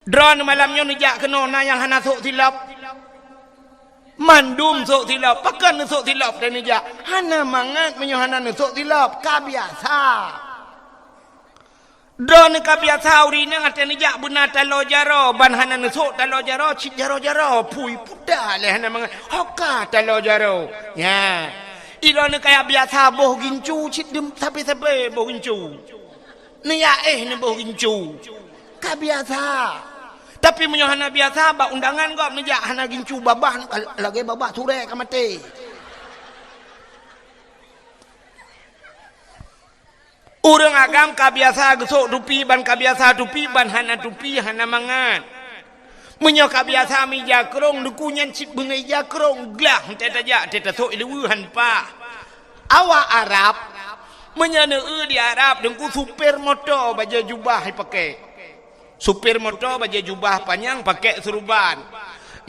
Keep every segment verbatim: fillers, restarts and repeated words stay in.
Droeneuh malam nyoe neujak keunoe na nyang hana sôk silop. Mandum sôk silop. Pakon neusôk silop teuh neujak? Hana mangat meunyoe hana neusôk silop. Ka biasa. Droeneuh ka biasa ureueng inong watèe neujak beuna taloe jaroe, ban hana neusôk taloe jaroe, cit jaroe-jaroe, phui puta lé hana mangat. Hoka taloe jaroe. Nya. Droeneuh ka biasa boh gincu, cit dem sabe-sabe boh gincu. Neujak éh neuboh gincu. Ka biasa. Tapi meunyoe hana biasa, bak undangan gob neujak hana gincu babah, lagèe babah surèe ka maté. Ureueng agam ka biasa geusôk tupi, ban ka biasa tupi, ban hana tupi, hana mangat. Meunyoe ka biasa meuija krông, Teungku, nyan cit beungoh ija krông, glah, watèe tajak, watèe tasôk i luweue han paih. Awak Arab, meunyoe neueu di Arab, Teungku, supir moto bajèe jubah jipakè. Supir moto bajèe jubah panyang, pakè suruban.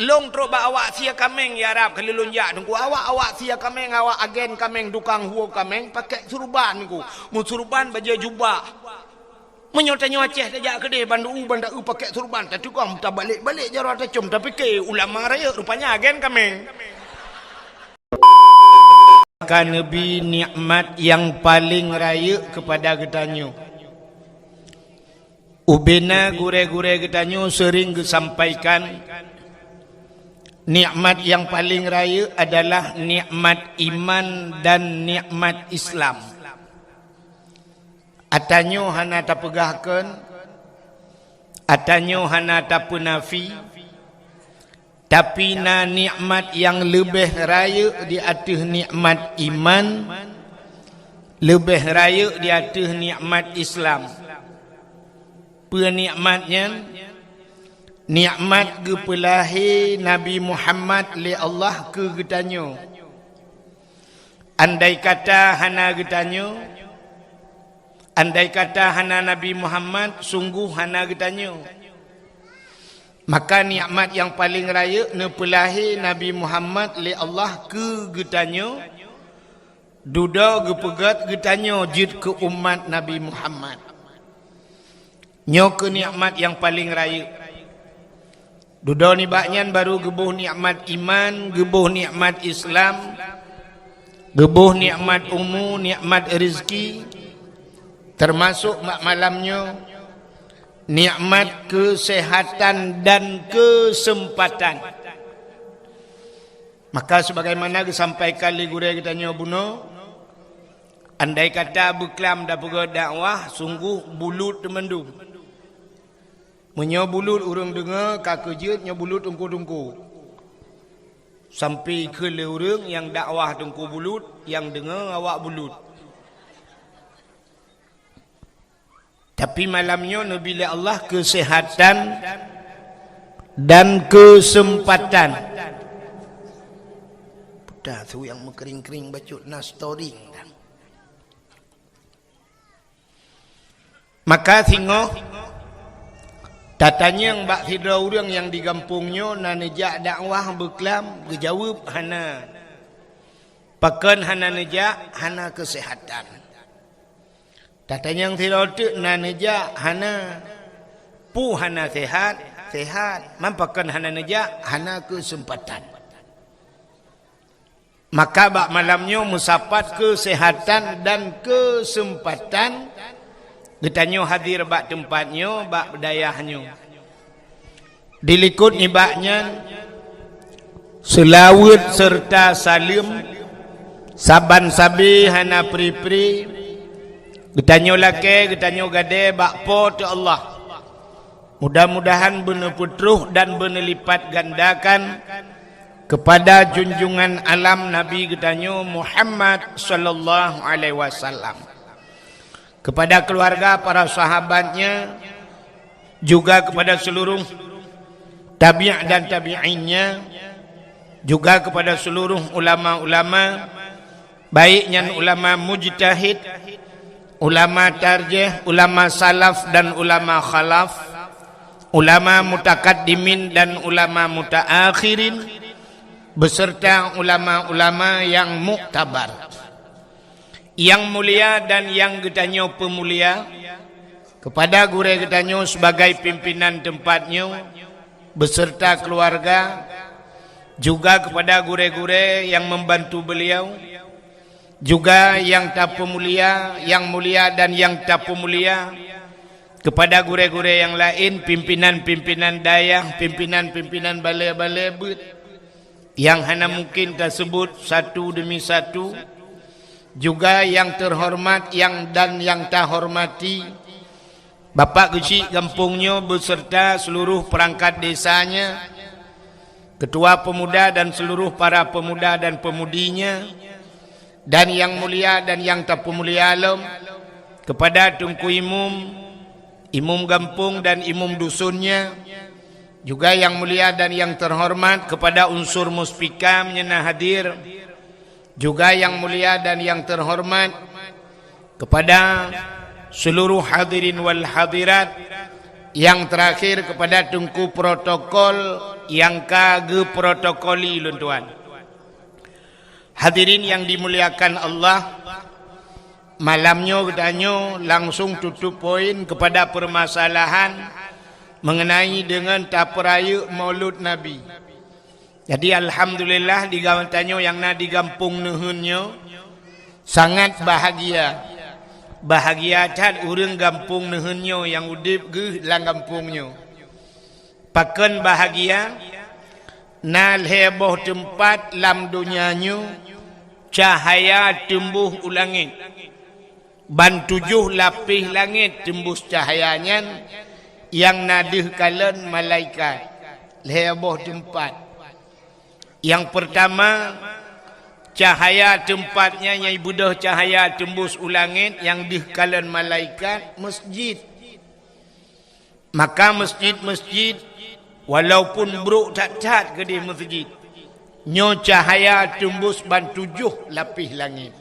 Lôn trôk bak awak sie kaméng di Arab, ka lôn jak, Teungku. Awak, awak sie kaméng, awak agen kaméng, tukang huo kaméng, pakè suruban, Teungku. Meusuruban bajèe jubah. Meunyoe tanyoe Aceh tajak keudéh, ban deuh, ban deuh pakè suruban, tateugom, tabalek-balek jaroe tacôm, tapike ulama rayeuk, rupanya agen kaméng. Ka neubi nikmat nyang paleng rayeuk keupada geutanyoe. Ubena gurèe-gurèe geutanyoe seuring geusampaikan, nikmat nyang paleng rayeuk adalah nikmat iman dan nikmat Islam. Atanyoe hana tapeugah kon, atanyoe hana tapeunafi, tapi na nikmat nyang leubeh rayeuk di ateueh nikmat iman, leubeh rayeuk di ateueh nikmat Islam. Peue nikmat nyan? Nikmat geupeulahé Nabi Muhammad lé Allah keu geutanyoe. Andai kata hana geutanyoe, andai kata hana Nabi Muhammad, sunggoh hana geutanyoe. Maka nikmat nyang paleng rayeuk neupeulahé Nabi Muhammad lé Allah keu geutanyoe, dudoe geupeugét geutanyoe jeuet keu umat Nabi Muhammad. Nyoe keuh nikmat nyang paleng rayeuk. Dudoe nibak nyan barô geuboh nikmat iman, geuboh nikmat Islam, geuboh nikmat umu, nikmat rezeki, teumasok bak malam nyoe, nikmat keuseuhatan dan keuseumpatan. Maka, sebagaimana geusampaikan lé gurèe geutanyoe bunoe, andai kata beuklam tapeugét dakwah, sunggoh bulut teumandum. Meunyoe bulut ureueng deungoe, ka keuh jeuet nyoe bulut teungku-teungku. Sampoe kheun lé ureueng nyang dakwah teungku bulut, nyang deungoe awak bulut. Tapi malam nyoe neubi lé Allah keuseuhatan dan keuseumpatan. Peue teuh nyang meukring-kring bacut na storing dah. Maka singoh tatanyong bak sidroe ureueng nyang di gampông nyoe na neujak dakwah beuklam, geujaweueb hana. Pakon hana neujak? Hana keuseuhatan. Tatanyong sidroe teuk na neujak? Hana. Peue hana seuhat? Seuhat. Man pakon hana neujak? Hana keuseumpatan. Maka bak malam nyoe meusapat keuseuhatan dan keuseumpatan geutanyoe hadir bak teumpat nyoe, bak dayah nyoe. Dilikot nibak nyan, seulaweuet seureuta saleuem saban sabe hana pri-pri geutanyoe lakèe, geutanyoe gadée bak Po teu Allah. Mudah-mudahan beuneupeutroh dan beuneulipat gandakan keupada junjungan alam Nabi geutanyoe Muhammad sallallahu alaihi wasallam, keupada keuluwarga, para sahabatnya, juga keupada seuluruh tabi' dan tabi'innya, juga keupada seuluruh ulama-ulama, baik nyan ulama mujtahid, ulama tarjih, ulama salaf dan ulama khalaf, ulama mutakaddimin dan ulama mutaakhirin, beserta ulama-ulama nyang muktabar. Nyang mulia dan nyang geutanyoe peumulia, Kepada gurée geutanyoe sebagai pimpinan tempat nyoe beserta keluarga, juga kepada gurée-gurée yang membantu beliau, juga yang tapeumulia, yang mulia dan yang tapeumulia, kepada gurée-gurée yang lain, pimpinan-pimpinan dayah, pimpinan-pimpinan balée-balée beuet, yang hana mungkin tasebut satu demi satu, juga yang terhormat yang, dan yang tahormati, Bapak Geuchik gampông nyoe beserta seluruh perangkat desanya, ketua pemuda dan seluruh para pemuda dan pemudinya, dan yang mulia dan yang tapeumulia lom, kepada Teungku Imum, Imum gampông dan Imum dusunnya, juga yang mulia dan yang terhormat kepada unsur muspika nyang na hadir, juga yang mulia dan yang terhormat kepada seluruh hadirin wal hadirat, yang terakhir kepada Teungku protokol yang ka geuprotokoli lôn tuan. Hadirin yang dimuliakan Allah, malam nyoe geutanyoe langsung tutup poin kepada permasalahan mengenai dengan tapeurayeuk Maulud Nabi. Jadi, alhamdulillah, di gam-, tanyoe nyang na di gampông Neuheun nyoe sangat bahagia. Bahagia that ureuëng gampông Neuheun nyoe nyang udeb geuh lam gampông nyoe. Pakon bahagia? Na lhée boh teumpat lam donya nyoe cahya teumbôh u langét. Ban tujoh lapéh langét teumbus cahya nyan, nyang na deuh kalon malaikat, lhée boh teumpat. Nyang peurtama, cahya teumpat nyan nyang beudôh cahya teumbus u langét nyang deuh kalon malaikat, meuseujid. Maka meuseujid-meuseujid, walaupun brok that-that keudeh meuseujid, nyoe cahya teumbus ban tujoh lapéh langét.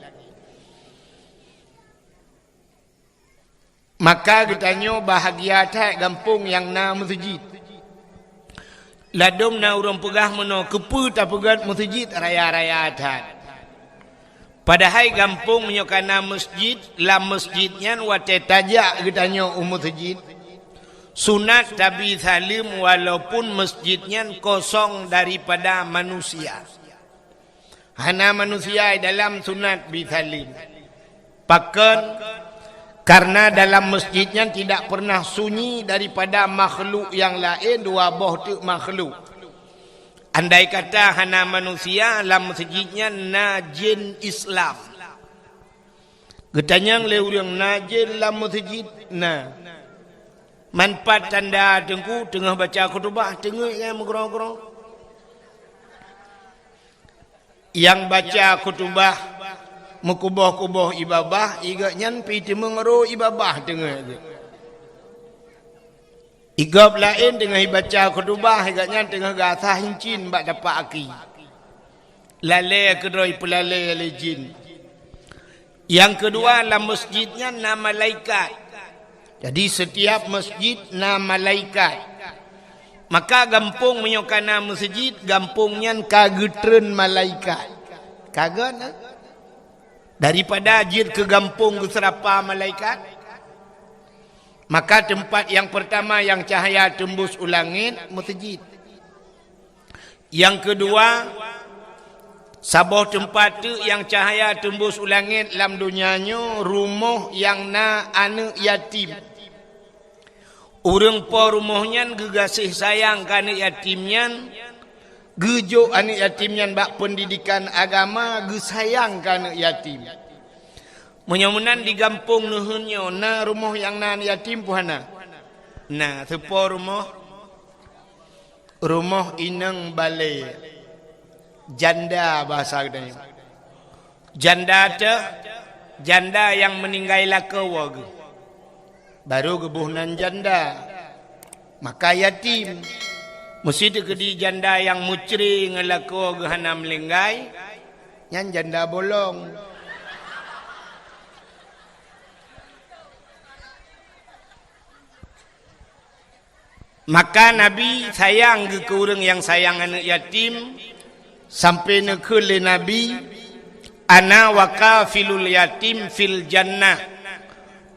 Maka geutanyoe bahagia that gampông nyang na meuseujid. Ladôm na ureuëng peugah meunoe, keupeue tapeugét meuseujid raya-raya that. Padahai gampông meunyoe ka na meuseujid, lam meuseujid nyan watée tajak geutanyoe u meuseujid, sunat tabi saleuem walaupun meuseujid nyan kosong daripada manusia. Hana manusia di dalam sunat bi saleuem. Pakon? Karena dalam meuseujid nyan tidak pernah sunyi daripada makhluk nyang laén, dua boh teuk makhluk. Andai kata hana manusia, lam meuseujid nyan na jén Islam. Geutanyong lé ureuëng, na jén lam meuseujid? Na. Man pat tanda Teungku teungoh baca khutubah, teungeut nyan meugroe-groe. Nyang baca khutubah meukuboh-kuboh ié babah, i gobnyan pih teumeung ro ié babah teungeut geuh. I gob laén teungoh ibaca khutubah, i gobnyan teungoh gasah incin bak tapak aki. Lalée keudroe peulalée lé jén. Nyang keudua, lam meuseujid nyan na malaikat. Jadi, setiap meuseujid na malaikat. Maka gampông meunyoe ka na meuseujid, gampông nyan ka geutreun malaikat. Ka gét, eh? Daripada jeuet keu gampông geuseurapa malaikat. Maka teumpat nyang peurtama nyang cahya teumbus u langét, meuseujid. Nyang keudua, saboh teumpat teuk nyang cahya teumbus u langét lam donya nyoe, rumoh nyang na aneuëk yatim. Ureuëng po rumoh nyan geugaséh sayang keu aneuëk yatim nyan, geujok aneuëk yatim nyan bak peundidikan agama, geusayang keu aneuëk yatim. Meunyoe meunan di gampông neuheun nyoe, na rumoh nyang na aneuëk yatim peue hana? Na, teupo rumoh. Rumoh inong balée, janda bahasa geutanyoe. Janda teuh, janda nyang meuninggai lakoe geuh. Baru geuboh nan janda. Maka yatim. Meusi teukeudi janda nyang meucre ngon lakoe geuh hana meuninggai, nyan janda bolong. Maka Nabi sayang geuh keu ureuëng nyang sayang aneuëk yatim, sampai neukheun lé Nabi, "Ana wa kafilul yatim fil jannah."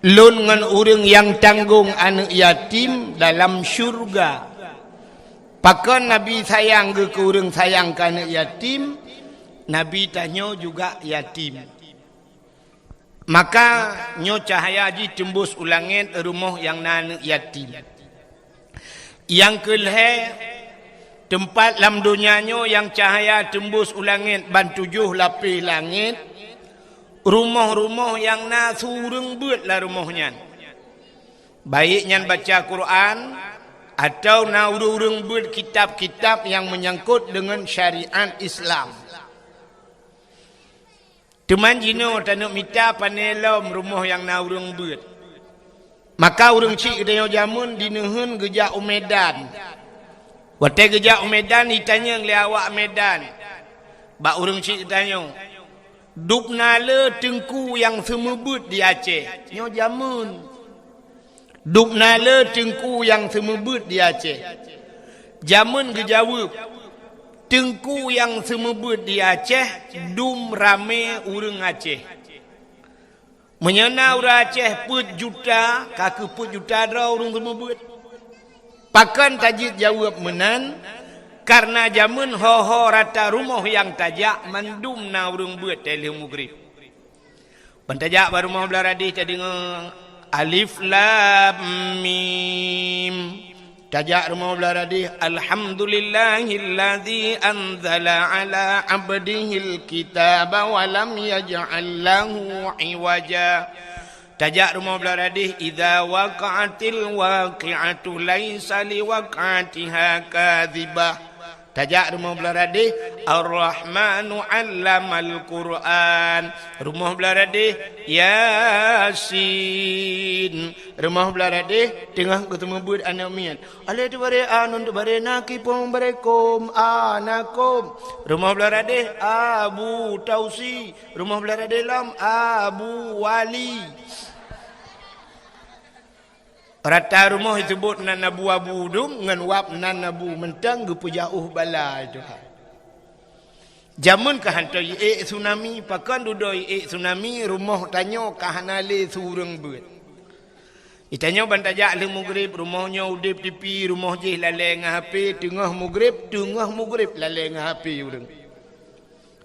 Lôn ngon ureuëng nyang tanggong aneuëk yatim dalam syeuruga. Pakon Nabi sayang geuh keu ureuëng sayang keu aneuëk yatim, Nabi tanyoe juga yatim. Maka nyoe cahya jih teumbus u langét rumoh nyang na aneuëk yatim. Nyang keu lhée, teumpat lam donya nyoe nyang cahya teumbus u langét ban tujoh lapéh langét, rumoh-rumoh nyang na su ureuëng beuet lam rumoh nyan. Baik nyan baca Quran, atawa na ureuëng-ureuëng beuet kitab-kitab nyang meunyangkot deungon syariat Islam. Teuma jinoe taneuk mita pane lom rumoh nyang na ureuëng beuet. Maka ureuëng chik geutanyoe jameun dineuheun geujak u Medan. Watée geujak u Medan, jitanyong lé awak Medan bak ureuëng chik geutanyoe, "Dubna le teungku nyang seumeubeuet di Aceh?" Nyoe jameun. "Dubna le teungku nyang seumeubeuet di Aceh?" Jameun geujaweueb, "Teungku nyang seumeubeuet di Aceh dum ramé ureuëng Aceh." Meunyoe na ureuëng Aceh peuet juta, ka keuh peuet juta droe ureuëng seumeubeuet. Pakon tajeuet jaweueb meunan? Kareuna jameun ho-ho rata rumoh nyang tajak mandum na ureuëng beuet teuh lheueh mugrib. Ban tajak bak rumoh blaih radeh tadeungoe alif lam mim. Tajak rumoh blaih radeh, "Alhamdulillahilladzi anzala ala abdihil kitaba wa lam yaj'al lahu iwaja." Tajak rumoh blaih radeh, "Idza waqa'atil waqi'atu laisa liwaq'atiha kadzibah." Tajak rumoh blaih radeh, "Ar-Rahmanu 'allamal Qur'an." Rumoh blaih radeh, "Yasin." Rumoh blaih radeh, teungoh geuseumeubeuet aneuëk miet. Alé teubaré anun teubaré na kipong baré kom, a na kom. Rumoh blaih radeh, Abu Tausi. Rumoh blaih radeh lom, Abu Wali. Rata rumoh jiseubuet nan Abu-Abu dum ngon wab nan Abu mantong geupeujauh bala Tuhan. Jameun ka hantom jiék tsunami, pakon dudoe jiék tsunami, rumoh tanyoe ka hana lé su ureuëng beuet. Geutanyoe ban tajak lheueh mugrib, rumoh nyoe udeb TV, rumoh jih lalée ngon HP, teungoh mugrib, teungoh mugrib lalée ngon HP ureuëng.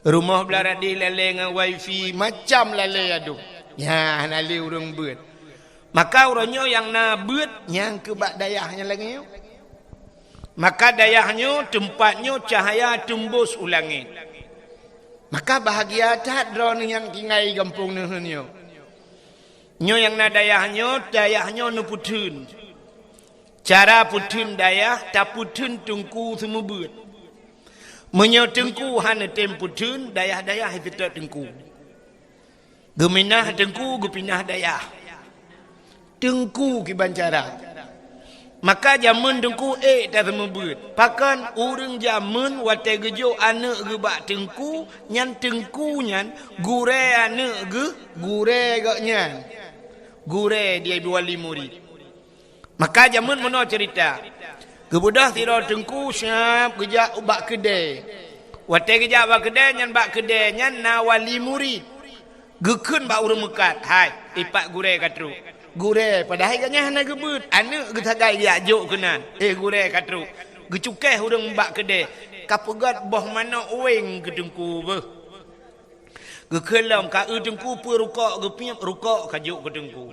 Rumoh blaih radeh lalée ngon wifi, macam lalée adoh. Nyan hana lé ureuëng beuet. Maka uroe nyoe nyang na beuet nyang keu bak dayah nyang lagée nyoe. Maka dayah nyoe, teumpat nyoe cahya teumbus u langét. Maka bahagia that droeneuh nyang tinggai gampông neuheun nyoe. Nyoe nyang na dayah nyoe, dayah nyoe neupeutheun. Cara peutheun dayah, tapeutheun teungku seumeubeuet. Meunyoe teungku hana tem peutheun, dayah-dayah seutôt teungku. Geuminah teungku, geupinah dayah. Teungku kiban cara. Maka jameun teungku ék taseumeubeuet. Pakon ureuëng jameun watée geujok aneuëk geuh bak teungku, nyan teungku nyan gurée aneuëk geuh, gurée gobnyan. Gurée di wali murit. Maka jameun meunoe ceurita. Geubeudôh sidroe teungku siab geujak ubak keudée. Watée geujak bak keudée nyan, bak keudée nyan na wali murit. Geukheun bak ureuëng meukat, "Hai, ipat gurée ka trok." Gurée, padahai gobnyan hana geubeuet, aneuëk geusagai geujak jok keunan. "Eh, gurée ka trok." Geucukéh ureuëng bak keudée, ka peugét boh manök wéng keu teungku beuh. Geukheun lom, ka eu teungku peue rukok, geupiep rukok ka jok keu teungku.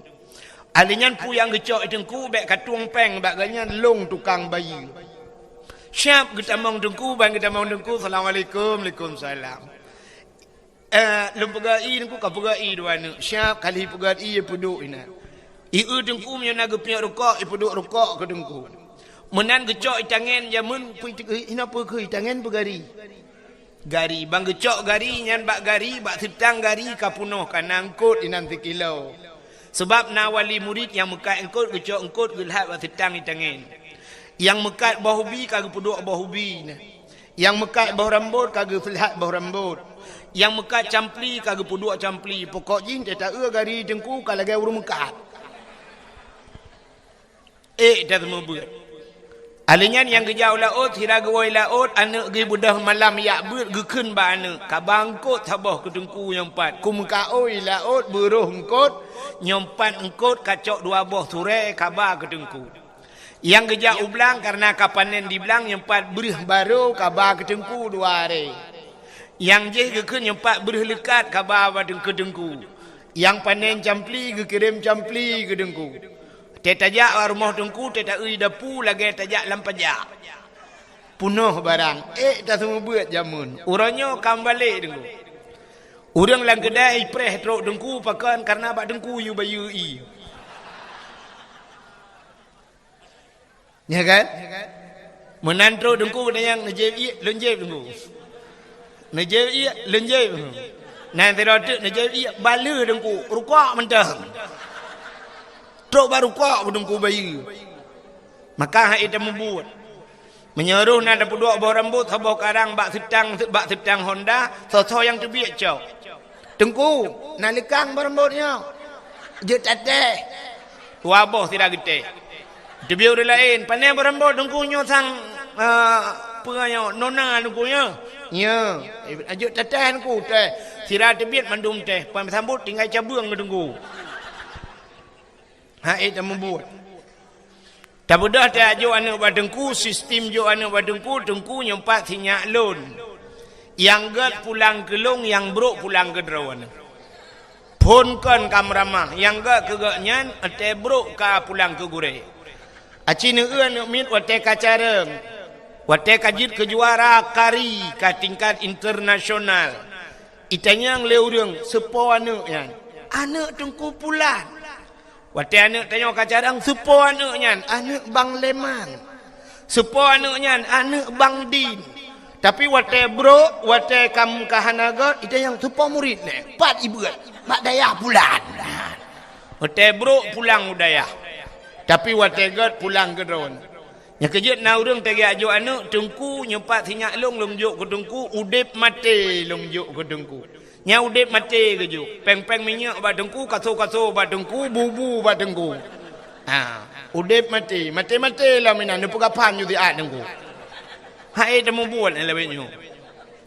Alèh nyan peue nyang geucok teungku, bék ka tueng péng bak gobnyan, lôn tukang bayeue. Siab geutamong teungku, ban geutamong teungku, "Assalamualaikum." "Waalaikumsalam." "Eh, lôn peugét ie teungku." Ka peugét ie dua neuk. Siab kali peugét ie, ipeuduek inan. Ie teungku meunyoe na geupiep rukok, ipeuduek rukok keu teungku. Meunan geucok ie tangen jameun, peue, hinoe peue keuh ie tangen peugari. Gari, ban geucok gari nyan bak gari, bak seutang gari ka peunoh, ka na eungkot inan sikilo. Sabab na wali murit nyang meukat eungkot, geucok eungkot geulhat bak seutang ie tangen. Nyang meukat boh ubi ka geupeuduek boh ubi nyan. Nyang meukat boh rambot ka geupeulat boh rambot. Nyang meukat campli ka geupeuduek campli. Pokok jih teuta eu gari teungku ka lagée ureuëng meukat. Ék taseumeubeuet. Alèh nyan nyang geujak u laôt, sira geuwoe laôt, aneuk geuh beudôh malam jak beuet, geukheun bak aneuk, "Kaba eungkôt saboh keu teungku nyoe pat, kumeukaôi laôt, beuroh eungkôt, nyoe pat eungkôt kacok dua boh surée, kaba keu teungku." Nyang geujak u blang kareuna ka panen di blang, nyoe pat breuh barô, kaba keu teungku dua arée. Nyang jéh geukheun nyoe pat breuh leukat, kaba bak teung-, keu teungku. Nyang panen campli geukirém campli keu teungku. Teuh tajak bak rumoh teungku, teuh taeu dapu lagée tajak lam pajak. Peunoh barang, ék taseumeubeuet jameun. Uroe nyoe ka meubalek teungku. Ureuëng lam keudai ipreh trok teungku pakon kareuna bak teungku yue bayeue ié. Nya kan? Meunan trok teungku, neujép ié, lôn jép teungku. Neujép ié, lôn jép. Nan sidroe teuk neujép ié, baleue teungku, rukok mantong. Trok bak rukok keu teungku bayeue. Maka han ék tameubuet. Meunyoe roh na tapeuduek boh rambot saboh karang bak seutang, bak seutang honda, soe-soe nyang teubiet cok. "Teungku, na leukang boh rambot nyoe. Jeuet tatéh." Dua boh sira geutéh. Teubiet ureuëng laén, "Pané boh rambot teungku nyoe sang, eh, peue nyoe, nona teungku nyoe?" "Nyoe." "Eh, jeuet tatéh teungku, téh." Sira teubiet mandum téh, pan sambot tinggai cabeueng keu teungku. Han ék tameubuet. Tabeudôh tajak jok aneuk bak teungku, sistem jok aneuk bak teungku, teungku nyoe pat sinyak lôn. Nyang gét pulang keu lôn, nyang brok pulang keu droeneuh. Phon kon ka meuramah, nyang gét keu gobnyan, watée brok ka pulang keu gurée. Aci neueu aneuk miet watée ka carông, watée ka jeuet keu juara kari ka tingkat internasional. Itanyong lé ureuëng, "Soe po aneuk nyan?" "Aneuk Teungku Pulan." Watée aneuk tanyoe ka carông, "Soe po aneuk nyan?" "Aneuk Bang Leman." "Soe po aneuk nyan?" "Aneuk Bang Din." Tapi watée brok, watée ka meuka hana gét, itanyong, "Soe po murit nyan?" "Pat ibeuet?" "Bak dayah Pulan." Watée brok pulang u dayah. Tapi watée gét pulang keu droeneuh. Nyang keujeuet na ureuëng tajak jok aneuk, "Teungku, nyoe pat sinyak lôn, lôn jok keu teungku, udeb maté lôn jok keu teungku." Nyan udeb maté geujok. Péng-péng minyeuk bak teungku, kaso-kaso bak teungku, bubu bak teungku. Ha, udeb maté, maté-maté lom inan, neupeugah phan nyoe siat teungku. Han ék tameubuet lagée nyoe.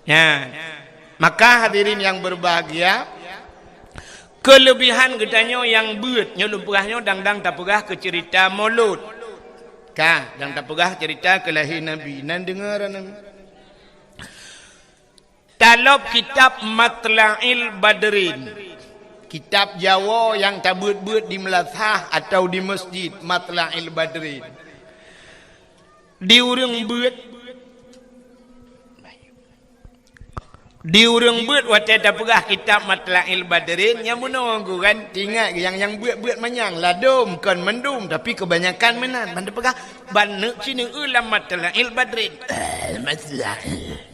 Nyan. Maka hadirin yang berbahagia, keulebihan geutanyoe nyang beuet, nyoe lôn peugah nyoe dang-dang tapeugah keu ceurita Molot. Ka, dang tapeugah ceurita keu lahé Nabi, nan deungoe Nabi. Talop kitab Matla'il Badrin. Kitab Jawoe nyang tabeuet-beuet di meulasah atawa di meuseujid, Matla'il Badrin. Di ureuëng beuet, di ureuëng beuet watée tapeugah kitab Matla'il Badrin, nyang bunoe geuh kan, ingat nyang, nyang beuet-beuet manyang, ladôm kon mandum, tapi keubanyakan meunan. Ban tapeugah, "Ban neuk ci neueu lam Matla'il Badrin." Eh, Matla'il.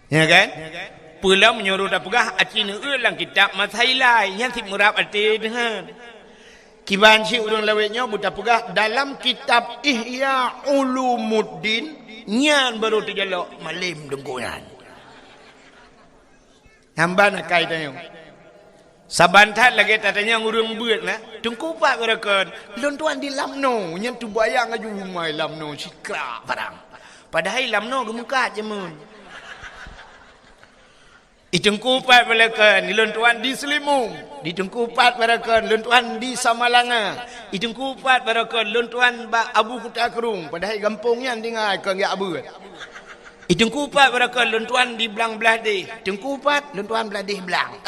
Ya kan? Peue lom meunyoe tapeugah aci neueu lam kitab Masailai, nyan cit meurab até deuhan. Kiban cit ureuëng lawét nyoe beutapeugah dalam kitab Ihya Ulumuddin, nyan barô teujalok malém teungku nyan. Nyan ban akai tanyoe. Saban that lagée tatanyong ureuëng beuet na, "Teungku pat barokon?" "Lôn tuan di Lamno." Nyan teubayang laju umai Lamno sikrak barang. Padahai Lamno geumeukat jameun. "Di Teungku pat barokon?" "Lôn tuan di Seulimong." "Di Teungku pat barokon?" "Lôn tuan di Samalanga." "Di Teungku pat barokon?" "Lôn tuan bak Abu Kuta Krueng." Padahai gampông nyan tinggai kon geujak beuet. "Di Teungku pat barokon?" "Lôn tuan di Blang Blahdeh." "Teungku pat?" "Lôn tuan Blahdeh Blang."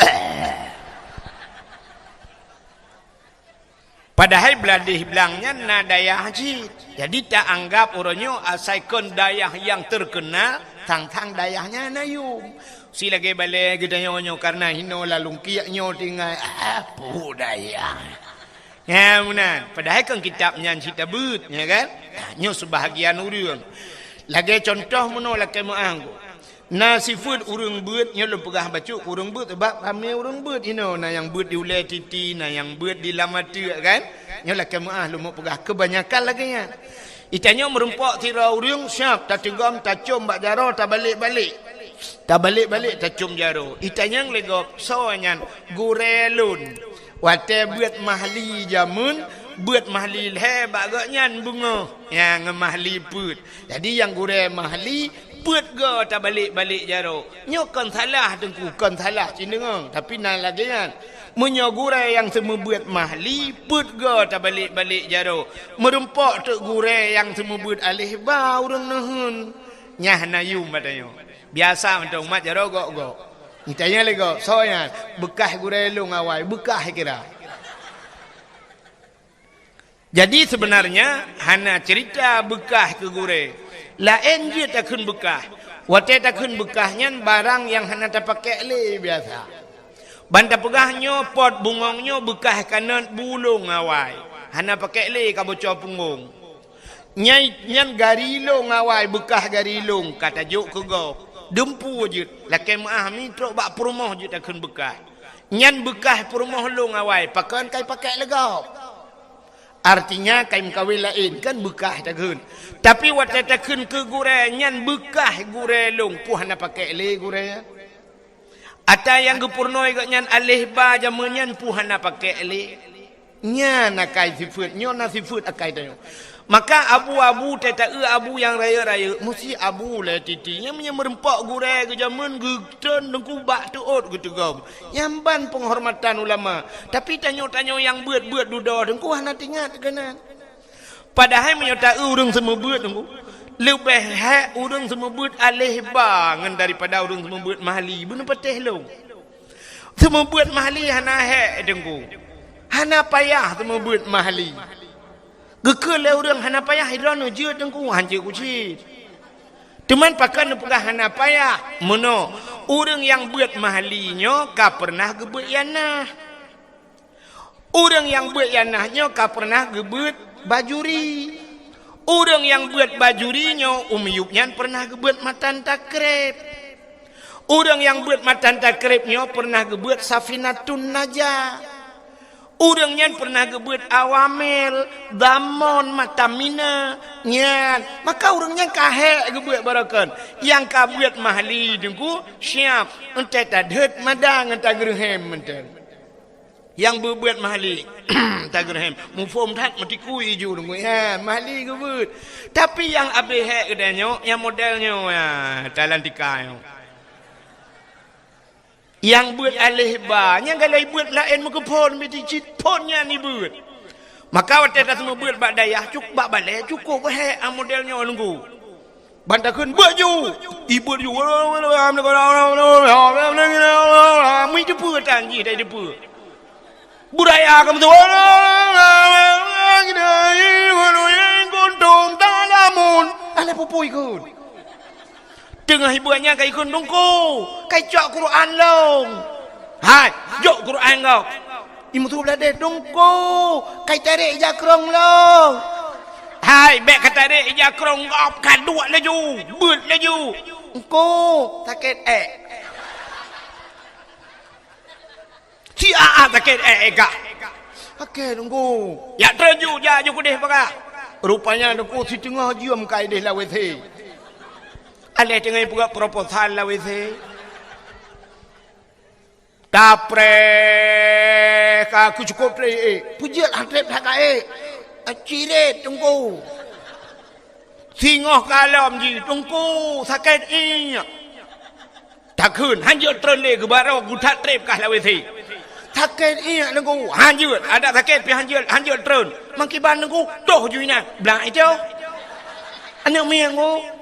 Padahai Blahdeh Blang nyan na dayah cit. Jadi taanggab uroe nyoe asai kon dayah nyang teukeunal, sang-sang dayah nyan na yum. Si lagée balée geutanyoe nyoe kareuna hinoe lalungkiek nyoe tinggai, ah, peue dayah. Nyan meunan. Padahai kon kitab nyan cit tabeuet, ya kan? Nyoe seubahagian ureuëng. Lagée cuntoh meunoe lakée meuáh. Na sifeuet ureuëng beuet, nyoe lôn peugah bacut keu ureuëng beuet, sabab ramé ureuëng beuet inoe, na nyang beuet di ulée titi, na nyang beuet di lam ateueh, kan? Nyoe lakée meuáh lôn meupeugah, keubanyakan lagée nyan. Di tanyoe meurumpok sidroe ureuëng siab, tateugom, tacom bak jaroe, tabalek-balek. Tabalek-balek tacom jaroe. Di tanyoe lé gob, soe nyan? Gurée lôn. Watée beuet mahli jameun, Beuet mahli lhèe bak gobnyan beungoh, nyang mahli peuet. Jadi nyang gurèe mahli peuet goe tabalek-balek jaroe. Nyoe kon salah Teungku, kon salah cit deungoe, tapi na lagèe nyan. Meunyoe gurèe nyang seumeubeuet mahli peuet goe tabalek-balek jaroe, meurumpok teuk gurèe nyang seumeubeuet aléh ba ureueng neuheun. Nyan hana yum bak tanyoe. Biasa mantong umat jaroe gok-gok. Ditanya lé gok, "Soe nyan?" "Beukah gurèe lôn awai." Beukah kira. Jadi, seubeunarnya hana ceurita beukah keu gurèe. Laén jeuet takheun beukah. Watèe takheun beukah nyan barang nyang hana tapakèk lé biasa. Ban tapeugah nyoe pot bungöng nyoe beukah kanöt bu lôn awai. Hana pakèk lé ka bocor punggong. Nyai, nyan gari lôn awai, beukah gari lôn ka tajok keu gob. Dumpeue jeuet, lakèe meu'ah mi trok bak peurumoh jeuet takheun beukah. Nyan beukah peurumoh lôn awai, pakon ka ipakèk lé gob. Artinya, ka imeukawen laén, kan beukah takheun. Tapi watèe takheun keu gurèe, nyan beukah gurèe lôn, peue hana pakèk lé gurèe nyan. Ata nyang geupurunoe gobnyan aléh ba jameun nyan peue hana pakèk lé. Nyan akai sifeuet, nyoe na sifeuet akai tanyoe. Maka abu-abu teuta-eu abu nyang rayeuk-rayeuk, meusti abu lé titi. Nyan meunyoe meurumpok gurèe geujameun geutreun Teungku bak teuôt geuteugom. Nyan ban peunghormatan ulama. Tapi tanyoe-tanyoe nyang beuet-beuet dudoe Teungku hana teuingat keunan. Padahai meunyoe ta-eu ureueng seumeubeuet Teungku, leubeh hék ureueng seumeubeuet aléh ba ngon daripada ureueng seumeubeuet mahli. Beuneupatéh lôn. Seumeubeuet mahli hana hék Teungku. Hana payah seumeubeuet mahli. Geukheun lé ureueng hana payah, droeneuh jeuet Teungku, hanjeuet kucit. Teuma pakon neupeugah hana payah? Meunoe, ureueng nyang beuet mahli nyoe ka peureunah geubeuet ianah. Ureueng nyang beuet ianah nyoe ka peureunah geubeuet bajuri. Ureueng nyang beuet bajuri nyoe u miyueb nyan peureunah geubeuet matan takreb. Ureueng nyang beuet matan takreb nyoe peureunah geubeuet safinatun najah. Ureueng nyan peureunah geubeuet awamel, damon, mata mina. Nyan, maka ureueng nyan ka hék geubeuet barokon. Nyang ka beuet mahli Teungku, siab, eunteuk tadhôt mada ngon tageureuhem mantong. Nyang beuet-beuet mahli, tageureuhem. Muphom that meutikui iju deungon, ya, mahli geubeuet. Tapi nyang abéh hék geutanyoe, nyang model nyoe, ya, talantika nyoe. Nyang beuet aléh ba, nyang galai beuet laén meukeuphon, bit cit phon nyan ibeuet. Maka watèe taseumeubeuet bak dayah, cuk-, bak balèe, cukôp hék, ah, model nyoe Teungku. Ban takheun, "Beuet ju!" Ibeuet ju. Meuteupeu tan jih, tai teupeu. Beuraya keu meuteupeu. Kuntum ta'lamun. Alah pupui kheun. Teungoh ibeuet nyan ka ikheun, "Teungku, kai cok Quran lôn." "Hai, jok Quran gob." Imeutuh ladeh, "Teungku, kai tarek ija krông lôn." "Hai, bèk katarek ija krông gob, kaduek laju, beuet laju." "Teungku, sakét ék." "Si a-a sakét ék, ék gah." "Sakét, Teungku." "Jak treun ju, jak ju keudeh paga." Rupanya Teungku siteungoh jeuem ka ideh lam W C. Aléh teungoh ipeugah proposal lam W C. Tapreh ka keucukôp trép ék. Peujeuet han trép that ka ék. Cirét Teungku. Singoh ka lom jih, "Teungku, sakét iék." Takheun, han jeuet treun lé, geubarô geuthat trép kah lam W C. "Sakét iék Teungku." Han jeuet, adak sakét pih han jeuet, han jeuet treun. Mangkiban Teungku, toh ju inan. Blang itoh. Aneuk miet Teungku.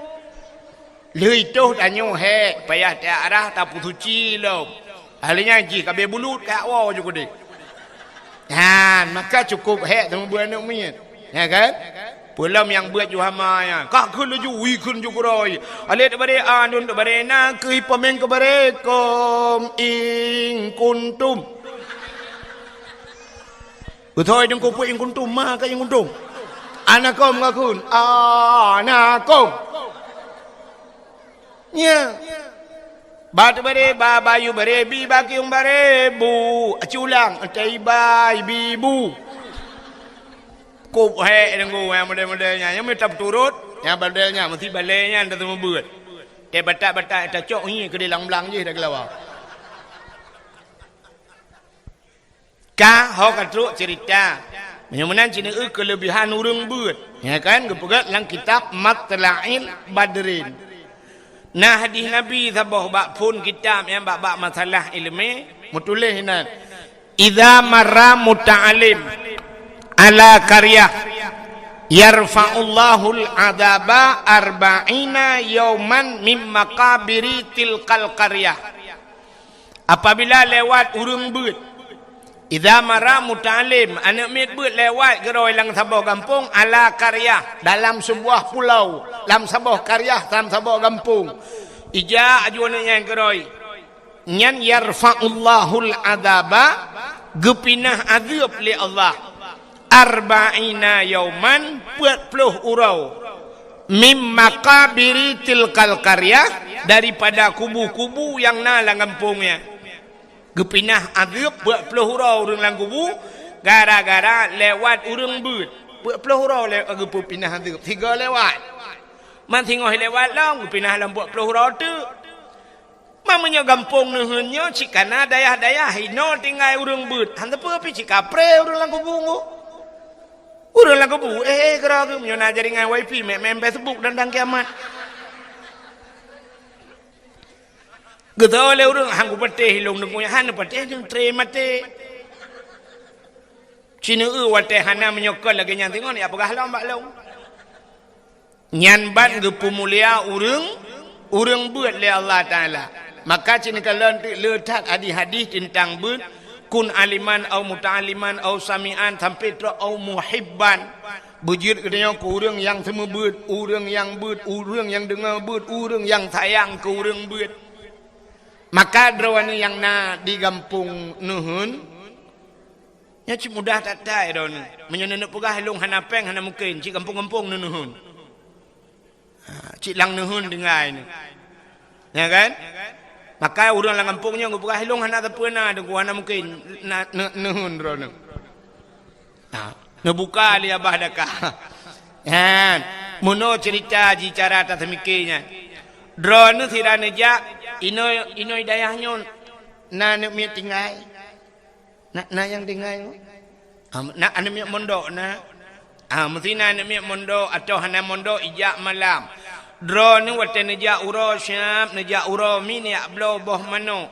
Lheueh toh tanyoe hék, payah tiarah tapeusuci lom. Ahli nyan jih ka abéh bulut, ka woe ju keudeh. Nyan, maka cukôp hék teuma beuet aneuk miet. Ya kan? Peulom nyang beuet ju hama nyan. Ka kheun laju, wee kheun ju keurôi. Alif tabari, a nun tabari, na keuh peumieng keubari, kum in kuntum. Beutôi Teungku peue in kuntum, ma ka in kuntum. Anakum ka kheun, anakum. Nya. Ba teubari, ba bayu bari, bi bakiung bari, bu. Aci ulang, tai bai, bi bu. Kop hék Teungku, nyang model-model nyan. Nyang mita peuturot, nyang model nyan, meusti balée nyan, teuma beuet. Tée batak-batak, tacok ngi keu di lang-lang jih dah geulawa. Ka ho ka trok cerita. Meunyoe meunan cit neueu keuleubihan ureuëng beuet, ya kan, geupeugah lam kitab Matla'il Badrin. Nah, hadis Nabi saboh bak phon kitab nyang bak-bak masalah ileumé, meutuléh inan, "Idza marra muta'allim ala qaryah, yarfa'ullahul adzaba arba'ina yauman mim maqabiri tilkal qaryah." Apabila lewat ureuëng beuet, idza marra muta'allim, aneuëk miet beuet lewat keudroe lam saboh gampông, ala qaryah, dalam sebuah pulau, lam saboh qaryah, lam saboh gampông. Ijak aju aneuëk nyan keudroe. Nyan yarfa'ullahul adzaba, geupinah azeueb lé Allah. Arba'ina yauman, peuet ploh uroe. Mim maqabiri tilkal qaryah, daripada kubu-kubu nyang na lam gampông nyan. Geupinah azeueb peuet ploh uroe ureuëng lam kubu, gara-gara lewat ureuëng beuet. Peuet ploh uroe le-, geupeupinah azeueb, sigo lewat. Man singoh lewat lom, geupinah lom peuet ploh uroe teuk. Ma meunyoe gampông neuheun nyoe cit ka na dayah-dayah inoe tinggai ureuëng beuet. Han teupeu pih cit kapré ureuëng lam kubu nyoe. Ureuëng lam kubu, eh, eh, keudroe geuh, meunyoe na jaringan wifi, meu'en Facebook dan, dan kiamat. Geutô lé ureuëng, han kupatéh ilông deungon, han neupatéh deungon tré maté. Cit neueu watée hana meunyoe kon lagée nyan singoh, ya peugah lom bak lông. Nyan ban geupeumulia ureuëng, ureuëng beuet lé Allah Taala. Maka cit neukalon teuk le that hadis-hadis teuntang beuet, kun aliman au muta'alliman au sami'an sampai trok au muhibban. Beujeuet geutanyoe keu ureuëng nyang seumeubeuet, ureuëng nyang beuet, ureuëng nyang deungoe beuet, ureuëng nyang sayang keu ureuëng beuet. Maka droeneuh nyang na di gampông neuheun, nyan cit mudah that-that droeneuh. Meunyoe neuneuk peugah lông hana péng, hana mungken, cit gampông-gampông neuheun. Ha, cit lam neuheun tinggai nyoe. Ya kan? Maka ureuëng lam gampông nyoe geupeugah lông hana sapeue na, deungon hana mungken na, ne-, neuheun droeneuh. Ha, neubuka lé Abah Daka. Nyan, meunoe ceurita jih cara taseumiké nyan. Droeneuh sira neujak, inoe, inoe dayah nyoe na aneuëk miet tinggai. Na, na nyang tinggai nyoe? Ah, na aneuëk miet mondok na? Ah, meusti na aneuëk miet mondok atawa hana mondok ijak malam. Droeneuh watée neujak uroe siab, neujak uroe mi neujak bloe boh manok.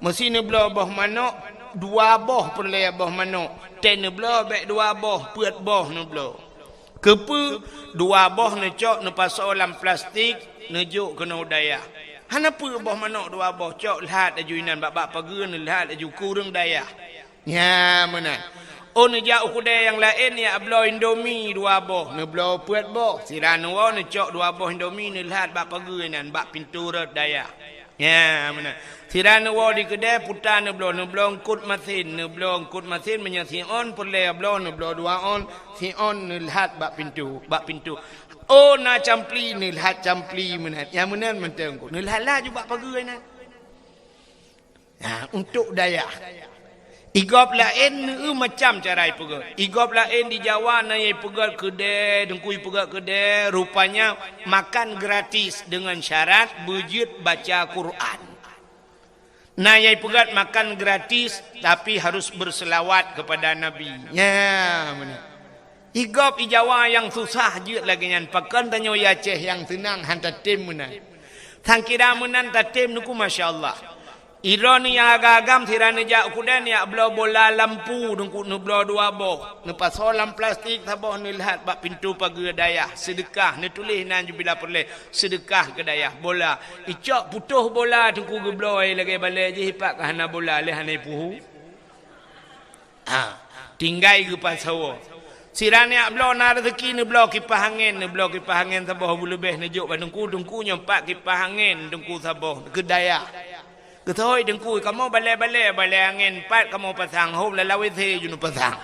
Meusti neubloe boh manok, dua boh peureulée boh manok. Tée neubloe bék dua boh, peuet boh neubloe. Keupeue? Dua boh neucok neupasoe lam plastik, neujok keunoe dayah. Hana peue boh manok dua boh, cok lhat laju inan bak, bak pageue neulhat laju keu ureuëng dayah. Nya meunan. Oh neujak u keudée nyang laén neujak bloe indomie dua boh, neubloe peuet boh. Sira neuwoe neucok dua boh indomie neulhat bak pageue inan bak pintoe rot dayah. Nya meunan. Sira neuwoe di keudée puta neubloe, neubloe eungkot masen, neubloe eungkot masen meunyoe siôn peureulée bloe, neubloe dua ôn, siôn neulhat bak pintoe, bak pintoe. Oh na campli neulhat campli meunan. Nya meunan mantong neulhat laju bak pageue inan. Ha, untuk dayah. Igob laén neueu macam cara ipeugét. Igob laén di Jawa na nyang ipeugét keudée, teungku ipeugét keudée, rupanya makan gratis dengan syarat beujeuet baca Quran. Na nyang ipeugét makan gratis, tapi harus berselawat kepada Nabi. Nya, meunan. Igob i Jawa nyang susah jeuet lagée nyan, pakon tanyoe i Aceh nyang seunang han tatem meunan. Sangkira meunan tatem teungku, masya Allah. Droeneuh nyang agam-agam sira neujak u keudée neujak bloe bola lampu teungku, neubloe dua boh, neupasoe lam plastik saboh neulhat bak pintoe pageue dayah, seudeukah, neutuléh nan ju bila peureulée, seudeukah keu dayah bola. Icok putôh bola teungku geubloe lagée balée jih, ipak ka hana bola lé hana ipuhu. Ha, tinggai geupasoe. Sira neujak bloe na raseuki neubloe kipah angén, neubloe kipah angén saboh beuleubeh neujok bak teungku, teungku nyoe pat kipah angén teungku saboh keu dayah. Geuteuhôi teungku, kamoe balée-balée, balée angén pat kamoe pasang, hom lam WC ju neupasang.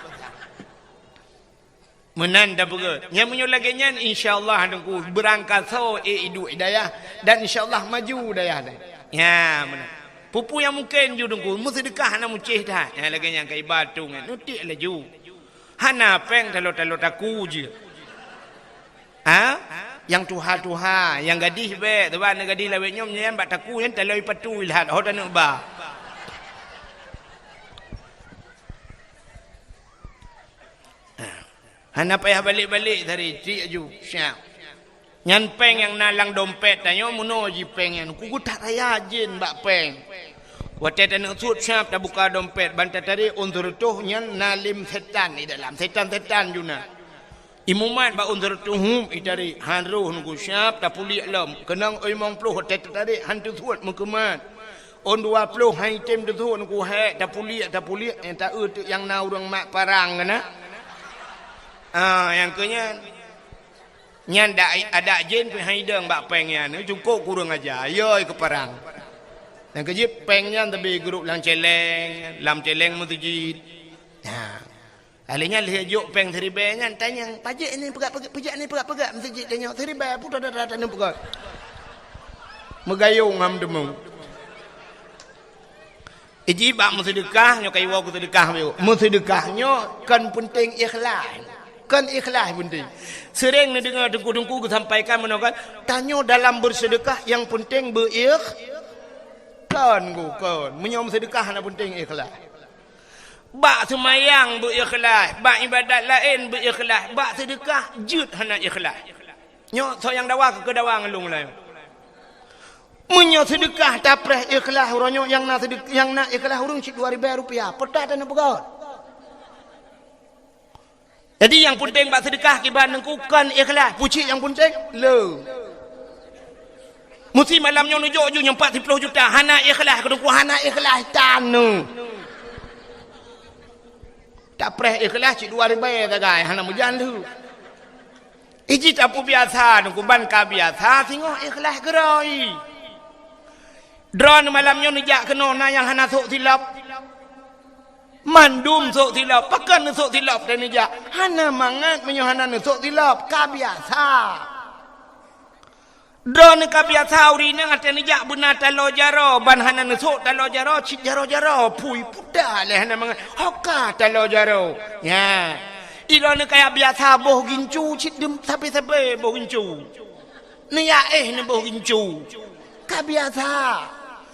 Meunan tapeugét. Nyan meunyoe lagée nyan, insya Allah teungku beurangkasoe ék iduek i dayah dan insya Allah maju dayah nyan. Nya meunan. Peue-peue nyang mungken ju teungku, meuseudeukah hana mucéh that. Nya lagée nyan ka iba tu nyan, neutiek laju. Hana péng talo-talo taku jeuet. Ha? Nyang tuha-tuha, nyang gadih bék, sabab na gadih lawét nyoe nyan bak taku nyan talo ipatu ilhat, ho taneuk ba. Ha, Hana payah balek-balek tadi, cit aju, siap. Nyan péng nyang na lam dompet tanyoe, meunoe jih péng nyan, ku geutak raya jén bak péng. Watée taneuk suet siap tabuka dompet, ban tatarek ôn sireutôh nyan na lém setan di dalam, setan-setan juna. Imumat bak ôn sireutôh hup itarek, han roh nunggu siap tapuliek lom. Keunong limong ploh watée tatarek han teusuet meukeumat. Ôn dua ploh han item teusuet nunggu hék tapuliek, tapuliek, eh, taeu teuk nyang na ureuëng mat parang keunan. Ah, nyang keu nyan. Nyan dak, adak jén pih han idong bak péng nyan, cukôp kureueng aja, yoi keu parang. Nyang keu jih péng nyan teubi geuruek lam céléng, lam céléng meuseujid. Ha. Alèh nyan lheueh jok péng siribèe nyan, tanyong, "Pajék ni peugah-peugah, pajék ni peugah-peugah meuseujid tanyoe siribèe, peue dara-dara tanyoe peugah?" Meugayong ham deungoe. Iji bak meuseudeukah, nyoe ka iwoe keu seudeukah, meuseudekah nyoe kon peunteng ikhlas. Kon ikhlas peunteng. Seuréng neudeungoe teungku-teungku geusampaikan meunoe kan, tanyoe dalam beuseudeukah nyang peunteng beuikh-, kon, kon. Meunyoe meuseudeukah hana peunteng ikhlas. Bak seumayang beuikhlaih, bak ibadat laén beuikhlaih, bak seudeukah jeuet hana ikhlaih. Nyoe soe nyang dawa keu dawa ngon lôn laén. Meunyoe seudeukah tapreh ikhlaih uroe nyoe nyang na seudeuk-, nyang na ikhlaih ureuëng cit dua ribèe rupiah, peue that hana peugöt. Jadi nyang peunteng bak seudeukah kiban teungku kon ikhlaih, pucit nyang peunteng le. Musti malam nyoe neujok ju nyang pat siploh juta, hana ikhlaih keu teungku, hana ikhlaih tan neu. Tapreh ikhlaih cit dua ribèe sagai, hana meujan lheueh. Iji tapeubiasa teungku ban ka biasa singoh ikhlaih keurôi. Droeneuh malam nyoe neujak keunoe na nyang hana sôk silop. Mandum sôk silop, pakon neusôk silop dan neujak. Hana mangat meunyoe hana neusôk silop, ka biasa. Droeneuh ka biasa ureuëng inong watée neujak beuna taloe jaroe, ban hana neusôk taloe jaroe, cit jaroe-jaroe, pui puta lé hana mangat. Hoka taloe jaroe. Nya. Droeneuh kaya biasa boh gincu, cit dem sabe-sabe boh gincu. Neujak éh neuboh gincu. Ka biasa.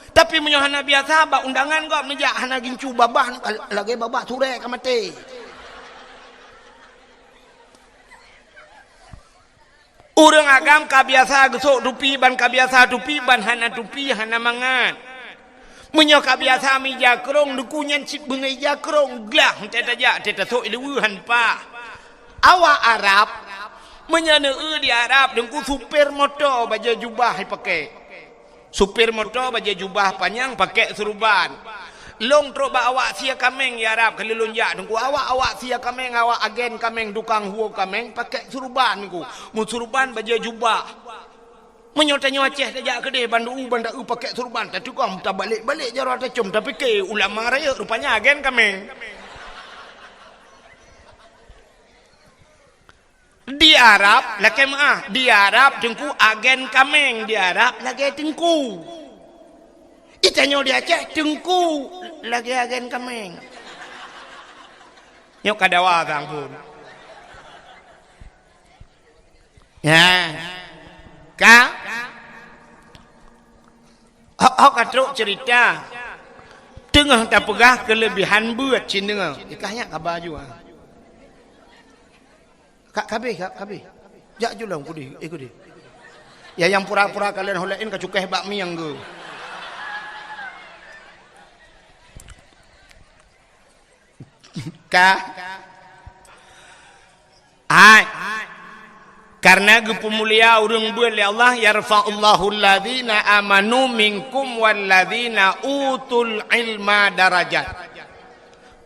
Tapi meunyoe hana biasa, bak undangan gob neujak hana gincu babah, lagée babah surée ka maté. Ureuëng agam ka biasa geusôk tupi ban ka biasa tupi ban hana tupi hana mangat. Meunyoe ka biasa mija krông, teungku nyan cit beungoh ija krông glah, teuh tajak, teuh tasôk ileue han pah. Awak Arab, meunyoe neueu di Arab, teungku supir moto bajée jubah ipaké. Supir moto bajée jubah panyang paké seuruban. Lôn trok bak awak sie kaméng di Arab kali lôn jak teungku. Awak, awak sie kaméng, awak agen kaméng, tukang huo kaméng paké seuruban teungku. Meuseuruban bajée jubah. Meunyoe tanyoe Aceh tajak keudeh, ban u ban taeu paké seuruban, tateugom, tabalek-balek jaroe tacom, tapike ulama rayeuk, rupanya agen kaméng. Di Arab, lakée meuáh, di Arab teungku agen kaméng, di Arab lagée teungku. Itanyoe di Aceh teungku lagée agen kaméng. Nyoe ka dawa sang phon. Ya. Ka? Hok, hok ka trok cerita. Teungoh tapeugah keulebihan beuet cit deungoe. Ikah nyak ka baju ah. Ka, ka habéh, ka, ka habéh. Jak ju lom kudeh, eh, kudeh. Ya, nyang pura-pura kalon ho laén ka cukéh bak mieng geu. Ka? Hai. Karena geupeumulia ureuëng beuet lé Allah, "Yarfa'ullahu alladzina amanu minkum walladzina utul ilma darajat."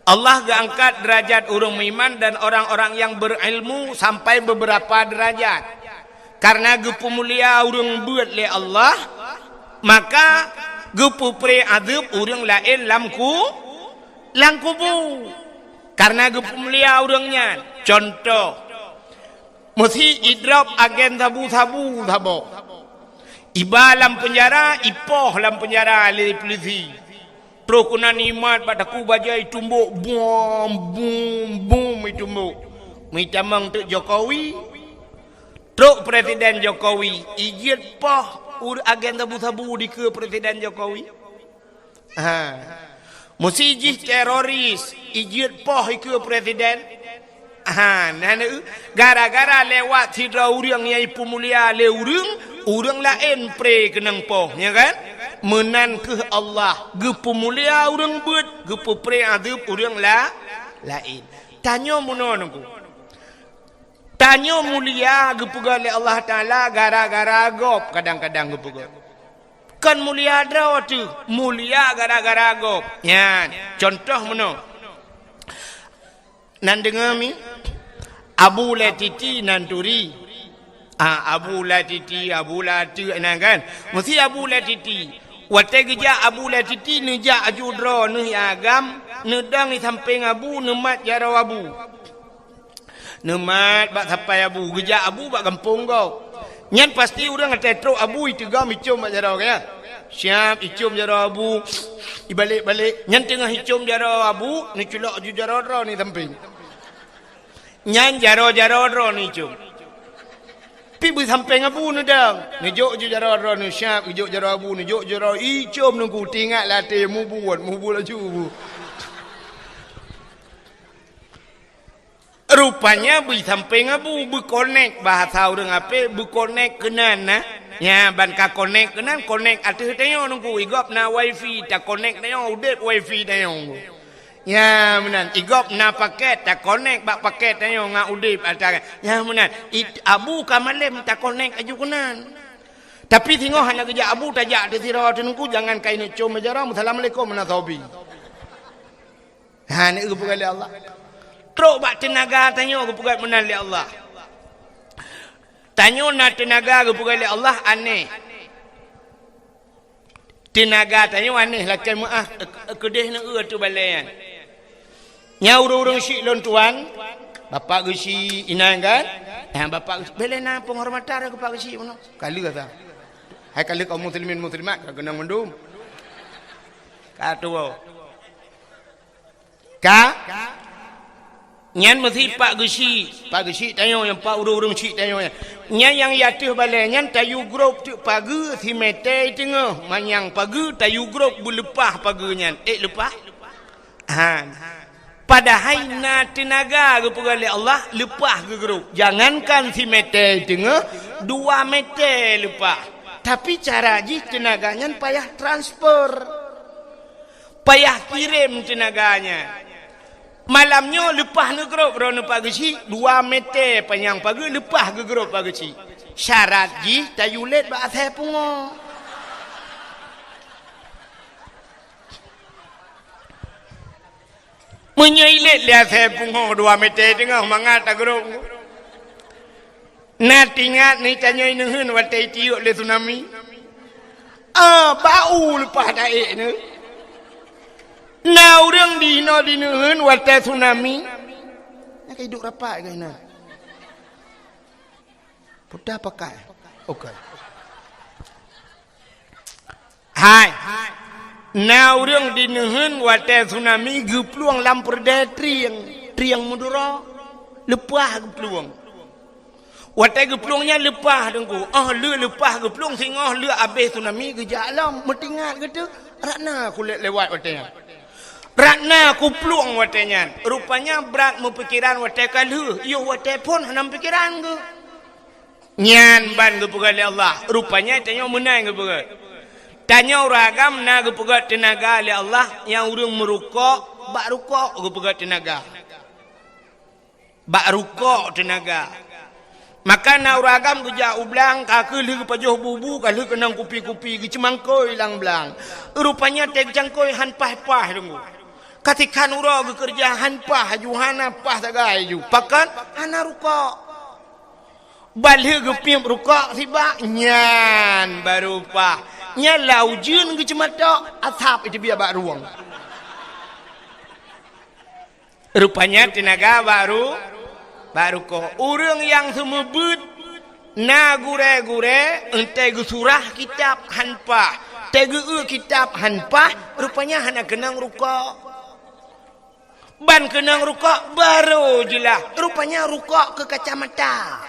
Allah geuangkat derajat ureuëng meuiman dan orang-orang yang berilmu sampai beberapa derajat. Karena geupeumulia ureuëng beuet lé Allah, maka geupeupreh adeueb ureuëng laén lam ku-, lam kubu. Karena geupeumulia ureuëng nyan. Contoh, meusi idrop agen sabu-sabu saboh. Iba lam peunjara, ipoh lam peunjara lé peulisi. Troh keunan imat bak takue bajée itumbok, bum, bum, bum itumbok. Meuitamong teuk Jokowi, trok Presiden Jokowi, ijeuet poh ur-, agen sabu-sabu dikeue Presiden Jokowi. Ha. Meusi jih teroris, ijeuet poh ikeue Presiden. Ha, na, na, gara-gara lewat sidroe ureuëng nyang ipeumulia lé ureuëng, ureuëng laén pré keunong poh, ya kan? Meunan kheueh Allah geupeumulia ureuëng beuet, geupeupré adeueb ureuëng la-, laén. Tanyoe meunoe Teungku. Tanyoe mulia geupeugah lé Allah Taala gara-gara gob, kadang-kadang geupeugah. Kon mulia droe teuh, mulia gara-gara gob. Nyan, contoh meunoe. Nan deungoe mi, Abu Latiti nan turi. Ah, Abu Latiti, Abu Latiti nan kan. Meusi Abu Latiti. Watée geujak Abu Latiti neujak aju droe neuh agam, neudong di sampéng Abu, neumat jaroe Abu. Neumat bak sapai Abu, geujak Abu bak gampông gob. Nyan pasti ureuëng até trok Abu iteugom icom bak jaroe, ya. Siab icom jaroe Abu, ibalek-balek. Nyan teungoh icom jaroe Abu, neuculok ju jaroe droe ni sampéng. Nyan jaroe-jaroe droe ni icom. Pi beusampéng Abu neudong, neujok ju jaroe droe ni siab, neujok jaroe Abu, neujok jaroe icom Teungku, teuingat lam até mubuet, mubuet laju Abu. Rupanya beusampéng Abu, beukonek bahasa ureuëng apé, beukonek keunan na. Nya, ban ka konek keunan, konek ateueh tanyoe Teungku, igob na wifi, takonek tanyoe, udeb wifi tanyoe Teungku. Nya, meunan, igob na paket, takonek bak paket tanyoe ngon udeb ata. Nya, meunan, it-, Abu ka malém takonek aju keunan. Tapi singoh hana geujak Abu, tajak teuh sidroe Teungku, jangan kaineuk com meujara, "Assalamualaikum, meunan sobi." Ha, ni geupeugah lé Allah. Trok bak teunaga tanyoe geupeugah meunan lé Allah. Tanyoe na teunaga geupeugah lé Allah aneh. Teunaga tanyoe aneh lakée meuáh, keudeh neueu ateueh balée nyan. Nya ureuëng-ureuëng syiek lôn tuan, bapak geuchik inan kan? Ha, bapak geuchik, bèk lé na penghormatan keu pak geuchik meunoe. Ka lheueh asa. Hai ka lheueh kaum muslimin muslimat ka keunong mandum. Ka tuwoe. Ka? Nyan meusi pak geuchik, pak geuchik tanyoe nyan, pak ureuëng-ureuëng chik tanyoe nyan. Nyan nyang i ateueh balée nyan tayue grob teuk pageue simetée teungoh, manyang pageue tayue grob beuleupah pageue nyan. Ék leupah? Han. Padahai na teunaga geupeugah lé Allah leupah geugrob. Jangankan simetée teungoh, dua metée leupah. Tapi cara jih teunaga nyan payah transfer. Payah kirém teunaga nyan. Malam nyoe leupah neugrob droeneuh pak geuchik, dua metée panyang pageue leupah geugrob pak geuchik. Syarat jih tayue lét bak asèe pungoe. Meunyoe ilét lé asèe pungoe dua metée teungoh mangat tagrob. Na teuingat neuh tanyoe neuheun watée itiyeuk lé tsunami? Ah, bak u leupah taék neuh. Na ureuëng di inoe di neuheun watée tsunami? Na ka iduek rapat keu inan. Puta pakai. Oke. Hai. Na ureuëng di neuheun watée tsunami geuplueng lam peureudée trieng, trieng Madura. Leupah geuplueng. Watée geuplueng nyan leupah Teungku. Oh, lheueh leupah geuplueng singoh lheueh abéh tsunami geujak lom. Meutingat geutu, Ratna kulét lewat watée nyan. Ratna kuplueng watée nyan. Rupanya brat meupikeran watée ka lheueh. Yoh watée phon hana meupikeran geuh. Nyan ban geupeugah lé Allah. Rupanya tanyoe meunan geupeugah. Tanyoe ureuëng agam na geupeugah teunaga lé Allah nyang ureuëng meurukok, bak rukok geupeugah teunaga. Bak rukok teunaga. Maka na ureuëng agam geujak u blang, ka kheueh lheueh geupajoh bubu, ka lheueh keunong kupi-kupi, geuceumangkôi lam blang. Rupanya tée geucangkôi han paih-paih Teungku. Ka tikhan uroe geukeureuja han paih, aju hana paih sagai aju. Pakon? Hana rukok. Ban lheueh geupiep rukok sibak, nyan baru paih. Nyan lam ujeuen geuceumatok, asab iteubiet bak rueng. Rupanya teunaga bak ru-, bak rukok. Ureuëng nyang seumeubeuet na gurée-gurée, eunteuk geusurah kitab han paih, teuk geueu kitab han paih, rupanya hana keunong rukok. Ban keunong rukok baru jeulaih, rupanya rukok keu kacamata.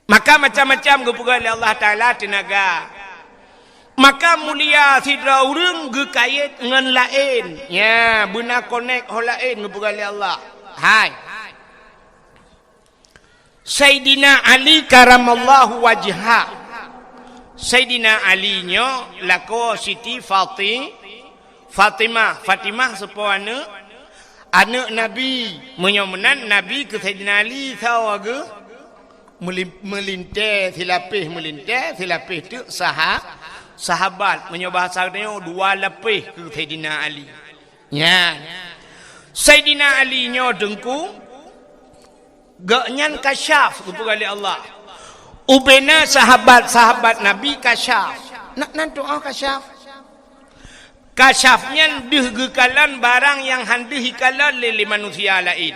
Maka macam-macam geupeugah lé Allah Taala teunaga. Maka mulia sidroe ureuëng geukayét ngon laén. Nya, beuna konek ho laén geupeugah lé Allah. Hai. Saidina Ali karamallahu wajha. Saidina Ali nyoe lakoe Siti Fati-, Fatimah. Fatimah soe po aneuëk? Aneuëk Nabi. Meunyoe meunan Nabi keu Saidina Ali soe geuh? Meulim-, meulintée, silapéh meulintée, silapéh teuk saha-, sahabat. Meunyoe bahasa geutanyoe, dua lapéh keu Saidina Ali. Nyan. Saidina Ali nyoe Teungku, gobnyan kasyaf geupeugah lé Allah. Ubena sahabat-sahabat Nabi kasyaf. Na, na tu'oh kasyaf? Kasyaf nyan deuh geukalon barang nyang hana deuh ikalon lé, lé manusia laén.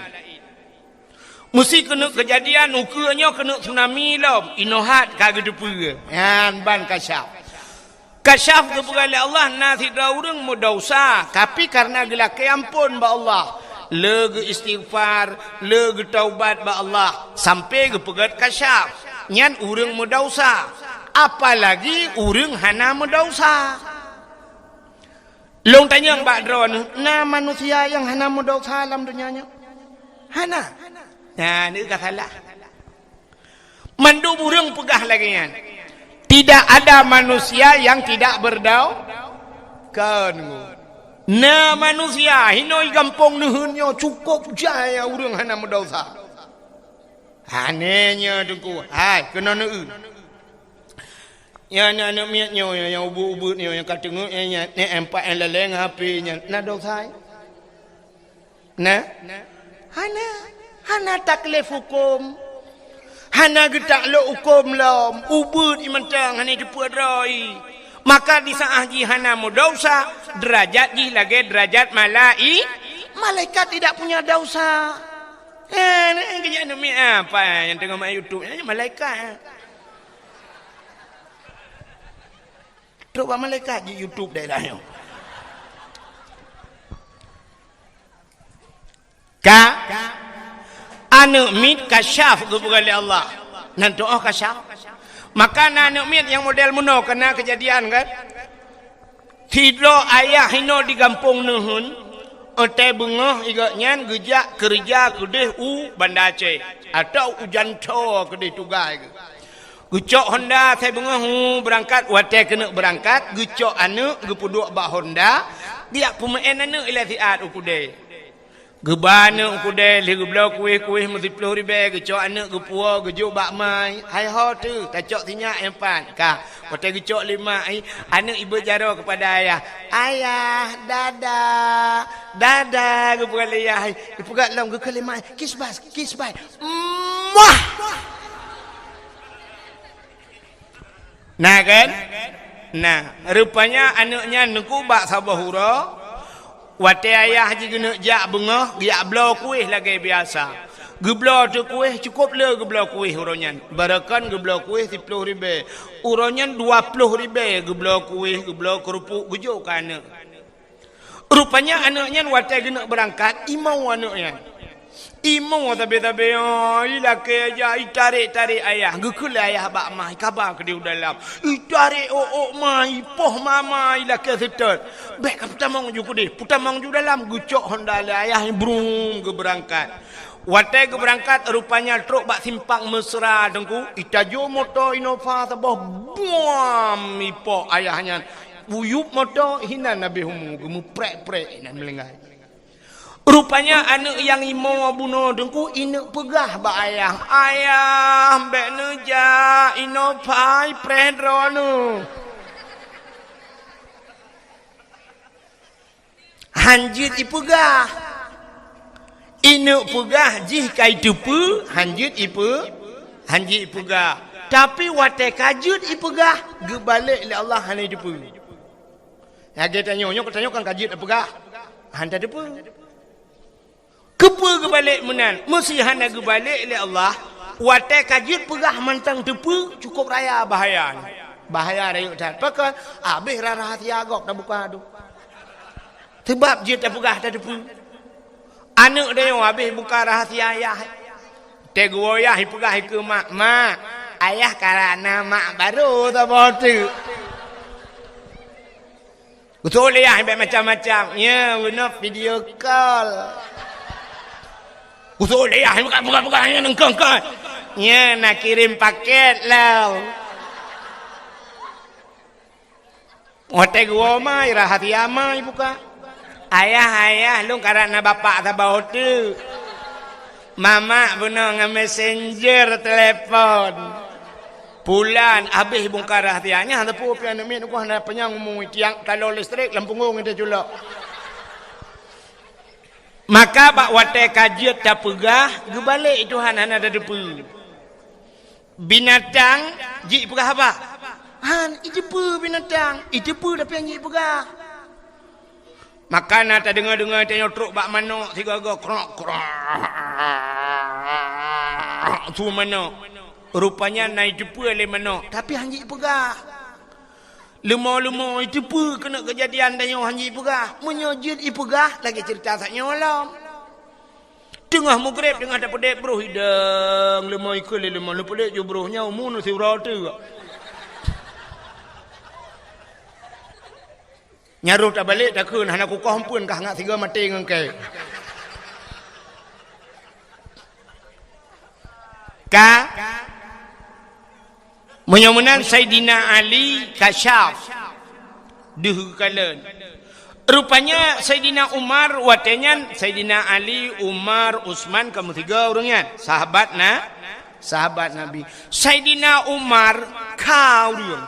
Meusi keuneuk keujadian ukeue nyoe keuneuk tsunami lom, inoe hat ka geuteupeue. Nyan ban kasyaf. Kasyaf geupeugah lé Allah na sidroe ureuëng meudesya, tapi kareuna geulakée amphon bak Allah, le geuistighfar, le geutaubat bak Allah, sampoe geupeugét kasyaf. Nyan ureuëng meudesya, apalagi ureuëng hana meudesya. Lôn tanyong bak droeneuh, na manusia nyang hana meudesya lam donya nyoe? Hana. Nah, nyoe ka salah. Mandum ureuëng peugah lagée nyan. Tidak ada manusia yang tidak berdau-, kan. Na manusia, hinoe gampông neuheun nyoe cukôp jai ureuëng hana meudesya. Hana nyoe Teungku, hai, keunoe neueu. Nyan aneuëk miet nyoe, nyang ubeuet-ubeuet nyoe, nyang ka teungeut, nyan, nyan, empat nyang laleng H P nyan, na desya? Na? Hana. Hana taklif huköm. Hana geutaklok huköm lom. Ubeuet ié mantong hana teupeu droe. Maka di saát jih hana meudesya, derajat jih lagée derajat malai-, malaikat tidak punya desya. Eh, ni kejak demi apa yang tengok mak YouTube ni malaikat. Trok bak malaikat di YouTube daerah nyoe. Ka aneuëk miet kasyaf geupeugah lé Allah. Nan tu'oh kasyaf. Maka na aneuëk miet nyang model meunoe kana keujadian kan. Sidroe ayah hinoe di gampông neuheun, watée beungoh igobnyan geujak keureuja keudeh u Banda Aceh, atau u Janto keudeh tugai geuh. Geucok honda asai beungoh, hu, beurangkat, watée keuneuk beurangkat, geucok aneuëk geupeuduek bak honda, geujak peumeu'en aneuëk ilée siat u keudè. Geuba aneuëk u keudè, lheueh geubloe kueh-kueh meusiploh ribée, geucok aneuëk geupuwoe, geujok bak mai, hai ho teuh, tacok sinyak nyang pat, ka. Watée geucok lé mak, ai, aneuëk ibeuet jaroe keupada ayah, "Ayah, dada, dada," geupeugah lé ayah, ai, geupeugah lom, geukheun lé mak, "Kiss bye, kiss bye." Muah! Na kan? Nah, rupanya aneuëk nyan neuku bak saboh uroe, watée ayah jih geuneuk jak beungoh, geujak bloe kueh lagée biasa. Geubloe teuh kueh, cukôp le geubloe kueh uroe nyan. Barokon geubloe kueh siploh ribée. Uroe nyan dua ploh ribée geubloe kueh, geubloe keureupuk, geujok keu aneuëk. Rupanya aneuëk nyan watée geuneuk beurangkat, imoe aneuëk nyan. Imoe sabe-sabe, oh, ilakée jak, itarek-tarek ayah, geukheun lé ayah bak ma, ikaba keudeh u dalam. Itarek ôk-ôk ma, ipoh mama, ilakée seutôt. Bék ka peutamong ju keudeh, peutamong ju dalam, geucok honda lé ayah, brum, geubeurangkat. Watée geubeurangkat, rupanya trok bak simpang Mesra Teungku, itajô moto Innova saboh, buam, ipoh ayah nyan. Buyup moto hinan habéh umu, geumeuprek-prek hinan meulinggai. Rupanya aneuëk nyang imoe bunoe Teungku ineuk peugah bak ayah, "Ayah, bék neujak, Innova ipreh droeneuh." Han jeuet ipeugah. Ineuk peugah jih ka iteupeue, han jeuet ipeu-, han jeuet ipeugah. Tapi watée ka jeuet ipeugah, geubalek lé Allah hana iteupeue. Lagée tanyoe, nyoe tanyoe kan ka jeuet tapeugah, han tateupeue. Keupeue geubalek meunan? Meusé hana geubalek lé Allah, watée ka jeuet peugah mantong teupeue, cukôp raya bahaya nyoe. Bahaya rayeuk that. Pakon? Abéh rah-, rahsia gob tabuka tu. Sabab jeuet tapeugah tateupeue. Aneuëk tanyoe abéh buka rahsia ayah. Teuh geuwoe ayah ipeugah ikeue mak, "Mak, ayah ka na mak barô saboh teuk." Geutuléh ayah bék macam-macam. Ya, guna video call. Kusok lé yah, buka, buka, buka, nyan engkah, engkah. Nyan na kirim paket lom. Watèe geuwoe mai, rahsia mai buka. Ayah, ayah, lôn karap na bapak saboh teuk. Mamak bunoe ngon messenger telepon. Pulan, habéh bungka rahsia. Nyan teupeu pian aneuk miet, nyoe hana panyang umu, tiang taloe listrik lam punggong teuculok. Maka bak watèe ka jeuet tapeugah, geubalek Tuhan hana tateupeue. Binatang jeuet peugah haba? Han, iteupeue binatang, iteupeue tapi han jeuet peugah. Maka na tadeungoe-deungoe tanyoe trok bak manok sigoe-goe, krok, krok. Su manok. Rupanya na iteupeue lé manok, tapi han jeuet peugah. Leumo-leumo iteupeue keuneuk keujadian tanyoe han jeuet peugah. Meunyoe jeuet ipeugah, lagèe ceurita sak nyoe lom. Teungoh mugreb, teungoh tapeudeb broh idang, leumo ikheun lé leumo, leupeudeb ju broh nyoe umu neusiuroe teuk. Nyan roh tabalek takheun hana kukoh ampeuen kah ngat sigoe maté ngon kèe. Ka? Meunyoe meunan Saidina Ali kasyaf deuh geukalon. Rupanya Saidina Umar watèe nyan, Saidina Ali, Umar, Utsman, ka meusigoe ureueng nyan, sahabat na, sahabat Nabi. Saidina Umar kha ureueng.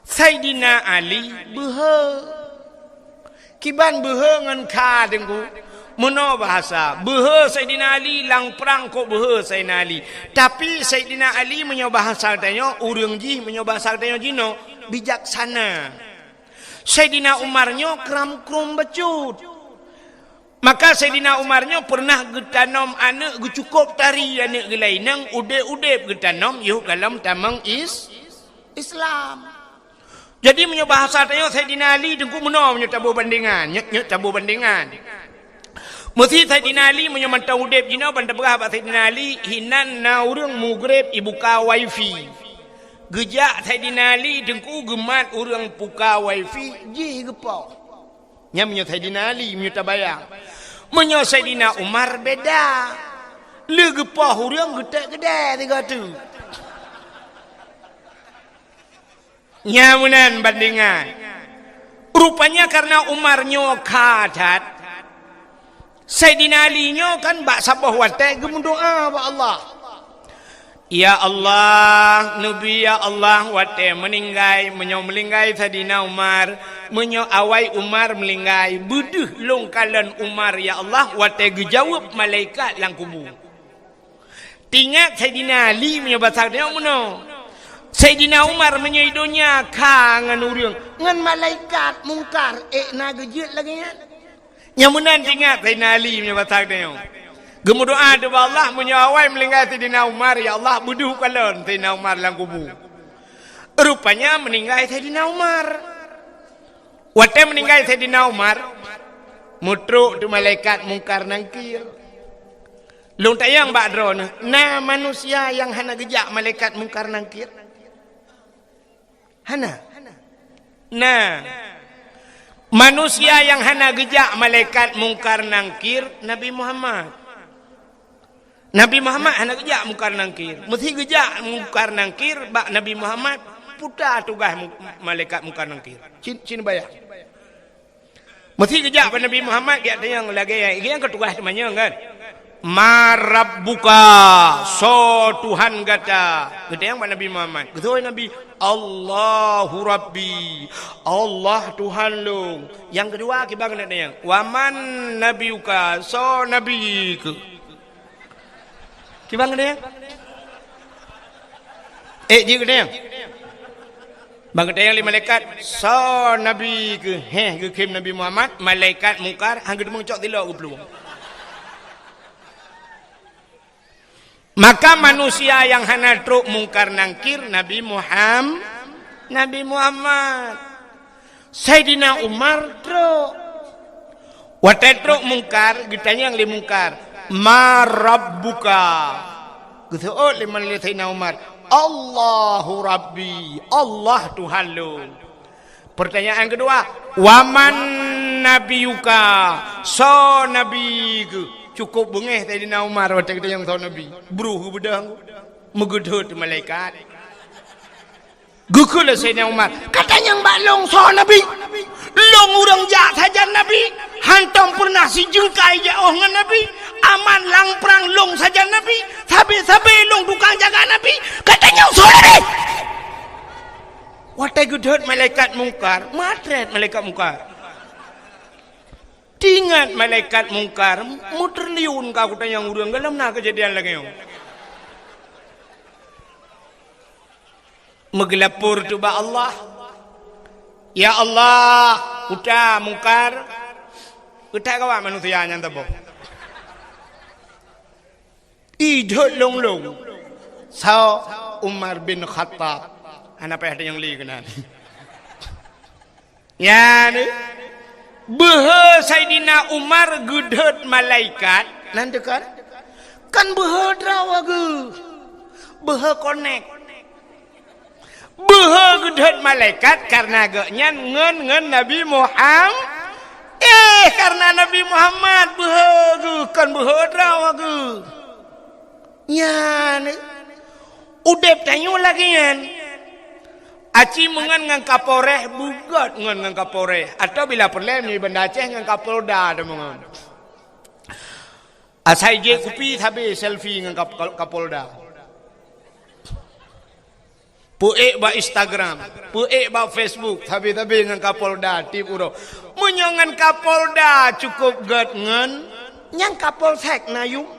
Saidina Ali beuhe. Kiban beuhe ngon kha, Teungku? Meunoe bahasa, beuhe Saidina Ali lam prang kok beuhe Saidina Ali. Tapi Saidina Ali meunyoe bahasa tanyoe, ureueng jih meunyoe bahasa tanyoe jinoe, bijaksana. Saidina Umar nyoe kram-krum bacut. Maka Saidina Umar nyoe peureunah geutanom aneuk geucukôp tari aneuk geulaineng udeb-udeb geutanom yoh galom tamong is-, Islam. Jadi meunyoe bahasa tanyoe Saidina Ali Teungku meunoe meunyoe taboh bandengan, nyoe, nyoe taboh bandengan. Meusi Saidina Ali meunyoe mantong udeb jinoe ban tapeugah bak Saidina Ali hinan na ureueng mugreb ibuka wifi. Geujak Saidina Ali Teungku geumat ureueng buka wifi jih geupoh. Nyan meunyoe Saidina Ali, meunyoe tabayang. Meunyoe Saidina Umar beda. Lé geupoh ureueng geutek keudè tiga tu. Nyan meunan bandengan. Rupanya karena Umar nyoe kha that, Saidina Ali nyoe kan bak saboh watèe geumeudoa bak Allah. Ya Allah, neubi ya Allah, watèe meuninggai, meunyoe meuninggai Saidina Umar, meunyoe awai Umar meuninggai, beudeuh lôn kalon Umar ya Allah, watèe geujaweueb malaikat lam kubu. Tingat Saidina Ali meunyoe basa tanyoe meunoe. Saidina Umar meunyoe i donya kha ngon ureueng, ngon malaikat Mungkar ék na geujeuet lagèe nyan. Nyang meunan teuingat Saidina Ali meunyoe basa tanyoe. Geumeudoa teuh bak Allah meunyoe awai meuninggai Saidina Umar, "Ya Allah, beudeuh kalon Saidina Umar lam kubu." Rupanya meuninggai Saidina Umar. Watèe meuninggai Saidina Umar, meutrok teuh malaikat Mungkar Nangkir. Lôn tanyong bak droeneuh, na manusia nyang hana geujak malaikat Mungkar Nangkir? Hana. Nah, manusia nyang hana geujak malaikat Mungkar Nangkir, Nabi Muhammad. Nabi Muhammad hana geujak Mungkar Nangkir. Meusi geujak Mungkar Nangkir bak Nabi Muhammad, peue tugaih mu-, malaikat Mungkar Nangkir. Cit, cit neubayang. Meusi geujak bak Nabi Muhammad, geujak tanyong lagèe nyan, "Nyan keuh tugaih teumanyong kan? Man rabbuka, soe Tuhan gata?" Geutanyong bak Nabi Muhammad. Geutanyong Nabi, "Allahu Rabbi, Allah Tuhan lôn." Nyang keudua, kiban geutanyong, "Wa man nabiyuka, soe nabi keuh?" Kiban geutanyong? Eh, jih geutanyong. Ban geutanyong lé malaikat, "Soe nabi keuh?" Heh, geukhém Nabi Muhammad, malaikat Mungkar, han geuteumeung cok tilok geuplueng. Maka manusia nyang hana trok Mungkar Nangkir, Nabi Muham-, Nabi Muhammad. Saidina Umar trok. Watèe trok Mungkar, geutanyong lé Mungkar, "Man rabbuka?" Geuseuôt lé, lé Saidina Umar, "Allahu Rabbi, Allah Tuhan lôn." Pertanyaan keudua, "Wa man nabiyuka?" Soe nabi keuh? Cukup beungéh Saidina Umar watée geutanyong soe Nabi. Bruh geubeudôh, meugeudhôt malaikat. Geukheun lé Saidina Umar, "Ka tanyong bak lôn soe Nabi? Lôn ureuëng jak sajan Nabi, hantom peureunah sijeungkai jak óh ngon Nabi, aman lam prang lôn sajan Nabi, sabe-sabe lôn tukang jaga Nabi, ka tanyong soe Nabi?" Watée geudhôt malaikat Mungkar, matrét malaikat Mungkar. Tingat malaikat Mungkar, meutriliun ka kutanyong ureuëng, gohlom na keujadian lagée nyoe. Meugeulapor teuh bak Allah, "Ya Allah, uta Mungkar, uta gawat manusia nyan saboh." Idhôt lôn-lôn. Soe? Umar bin Khattab. Hana payah tanyong lé keunan. Nyan, beuhe Saidina Umar geudhôt malaikat, nan teuka. Kan beuhe droe geuh. Beuhe konek. Beuhe geudhôt malaikat kareuna gobnyan ngon, ngon Nabi Muham-, eh, kareuna Nabi Muhammad beuhe geuh, kon beuhe droe geuh. Nyan, udeb tanyoe lagée nyan. Aci meungon ngon Kapolres, beugot ngon, ngon Kapolres. Atawa bila peureulée di Banda Aceh ngon Kapolda tameungon. Asai jép kupi sabe selfie ngon Kap-, Kap-, Kapolda. Peuék bak Instagram, peuék bak Facebook, sabe-sabe ngon Kapolda tieb uroe. Meunyoe ngon Kapolda cukup gét ngon, nyang Kapolsek na yum.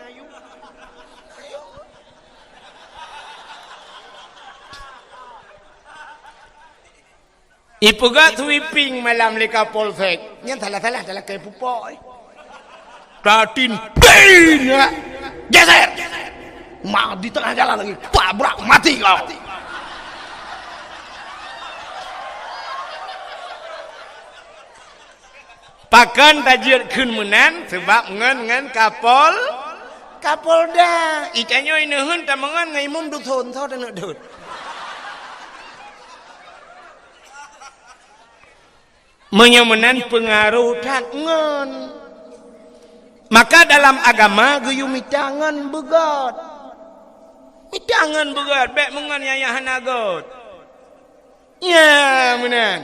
Ipeugah sweeping malam lé Kapolsek. Nyan salah-salah talakée pupok, eh. Tatin, bing, ya. Geser. Ma di tengah jalan lagi. Tabrak, mati kau. Pakon tajeuet kheun meunan, sabab ngon, ngon Kapol-, Kapolda. Itanyoe ineuheun tameungon ngon imum dusun, soe taneuk deuet. Meunyoe meunan peungaroh that ngon. Maka dalam agama geuyue mita ngon beugét. Mita ngon beugét, bék meungon nyang, nyang hana gét. Ya, meunan.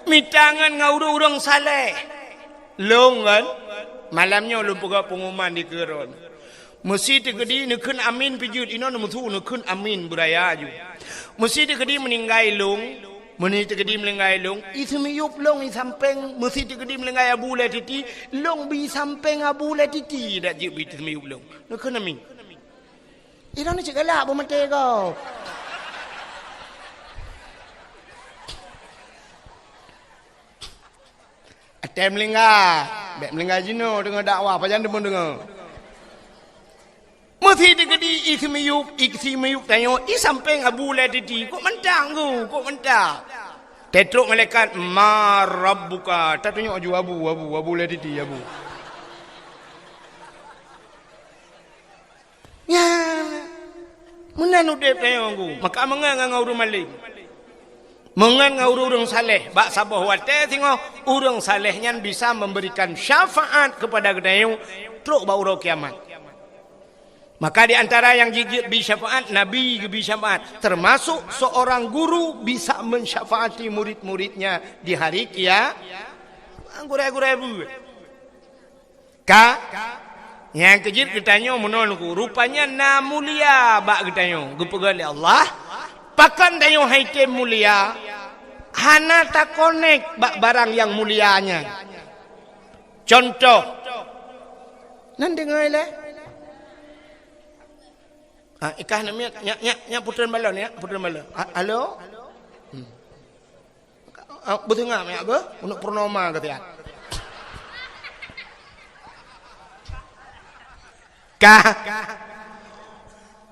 Mita ngon ngon ureuëng-ureuëng saleh. Lôn kan, malam nyoe lôn peugah peunguman di keuron. Meusi teukeudi neukheun amin pih jeuet, inoe neumeusu neukheun amin beuraya aju. Meusi teukeudi meuninggai lôn, meusi teukeudi meuninggai lôn, i seumiyueb lôn i sampéng, meusi teukeudi meuninggai Abu Lé Titi, lôn bi sampéng Abu Lé Titi dak jeuet bi seumiyueb lôn. Neukheun amin. Inoe ni cit galak beumaté gob. Até meulingga, bék meulingga jinoe deungoe dakwah, pajan deungoe-deungoe. Meusi teukeudi i seumiyueb, i seumiyueb tanyoe, i sampéng Abu Lé Titi, kok mantang ku, kok mantang. Teutrok malaikat, "Ma rabbuka?" Tatunyok ju Abu, Abu, Abu Lé Titi, Abu. Nyan, meunan udeb tanyoe ku. Maka meungon ngon ureuëng malém. Meungon ngon ureuëng-ureuëng saleh. Bak saboh watée singoh, ureuëng saleh nyan bisa memberikan syafaat kepada geutanyoe trok bak uroe kiamat. Maka di antara nyang jijeuet bi syafaat, Nabi geubi syafaat. Termasuk seorang guru bisa mensyafaati murid-muridnya di hari kia-, gurée-gurée beuet. Ka, nyang keujeuet geutanyoe meunoe ku, rupanya na mulia bak geutanyoe. Geupeugah lé Allah, pakon tanyoe hai tem mulia, hana takonek bak barang nyang mulia nyan. Contoh, nan deungoe lé? Ah, ikah namiet, nyak, nyak, nyak putreun balon, nyak putreun balon. Ha, halo? Hmm. Ah, beuteuingat manyak beuh, uneuk purnoma keu siat. Ka.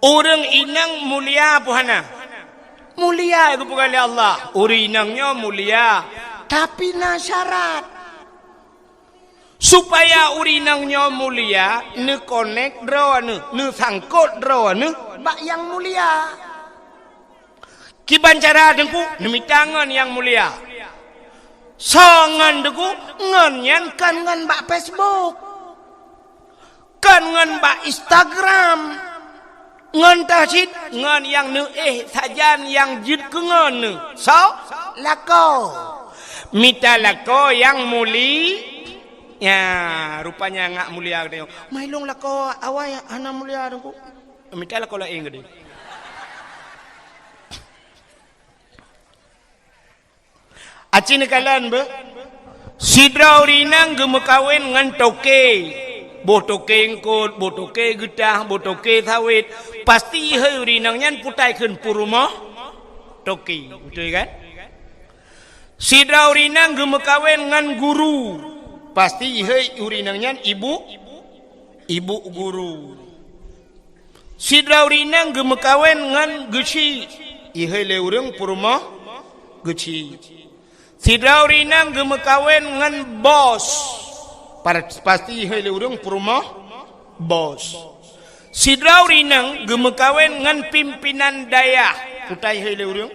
Ureuëng inong mulia peue hana? Mulia geupeugah lé Allah. Ureuëng inong nyoe mulia, tapi na syarat. Supaya ureuëng inong nyoe mulia, neukonek droeneuh, neusangkot droeneuh bak nyang mulia. Kiban cara Teungku, neumita ngon nyang mulia. Soe ngon Teungku? Ngon nyan kon ngon bak Facebook. Kon ngon bak Instagram. Ngon tasid, ngon nyang neuéh sajan nyang jeuet keu ngon neu. So, lakoe. Mita lakoe nyang muli-, ya, rupanya ngak mulia geutanyoe. Mai lôn lakoe awai hana mulia Teungku. Mita lakoe laén geutanyoe. Aci neukalon beuh, sidroe ureueng inong geumeukawen ngon toke. Boh toke eungkot, boh toke geutah, boh toke sawét. Pasti ihôi ureueng inong nyan putai kheun peurumoh toke. Beutôi kan? Sidroe ureueng inong geumeukawen ngon guru. Pasti ihôi ureueng inong nyan ibu, ibu guru. Sidroe ureueng inong geumeukawen ngon geuchik, ihôi lé ureueng peurumoh geuchik. Sidroe ureueng inong geumeukawen ngon bos, par-, pasti ihôi lé ureueng peurumoh bos. Sidroe ureueng inong geumeukawen ngon pimpinan dayah, putai ihôi lé ureueng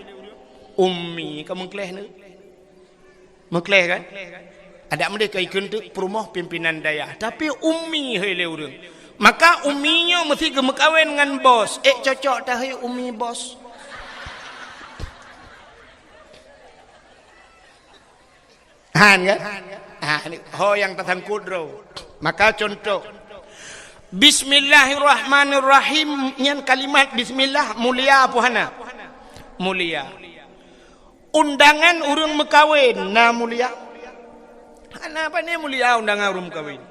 ummi, ka meukleh neu. Meukleh kan? Adak meudeh ka ikheun teuk peurumoh pimpinan dayah, tapi ummi hôi lé ureueng. Maka ummi nyoe meusti geumeukawen ngon bos. Ék cocok tahôi ummi bos. Han kan? Ha, ni ho nyang tasangkot droe. Maka contoh, Bismillahirrahmanirrahim nyan kalimat bismillah mulia apa hana? Mulia. Undangan ureueng meukawen na mulia? Hana, pane mulia undangan ureueng meukawen.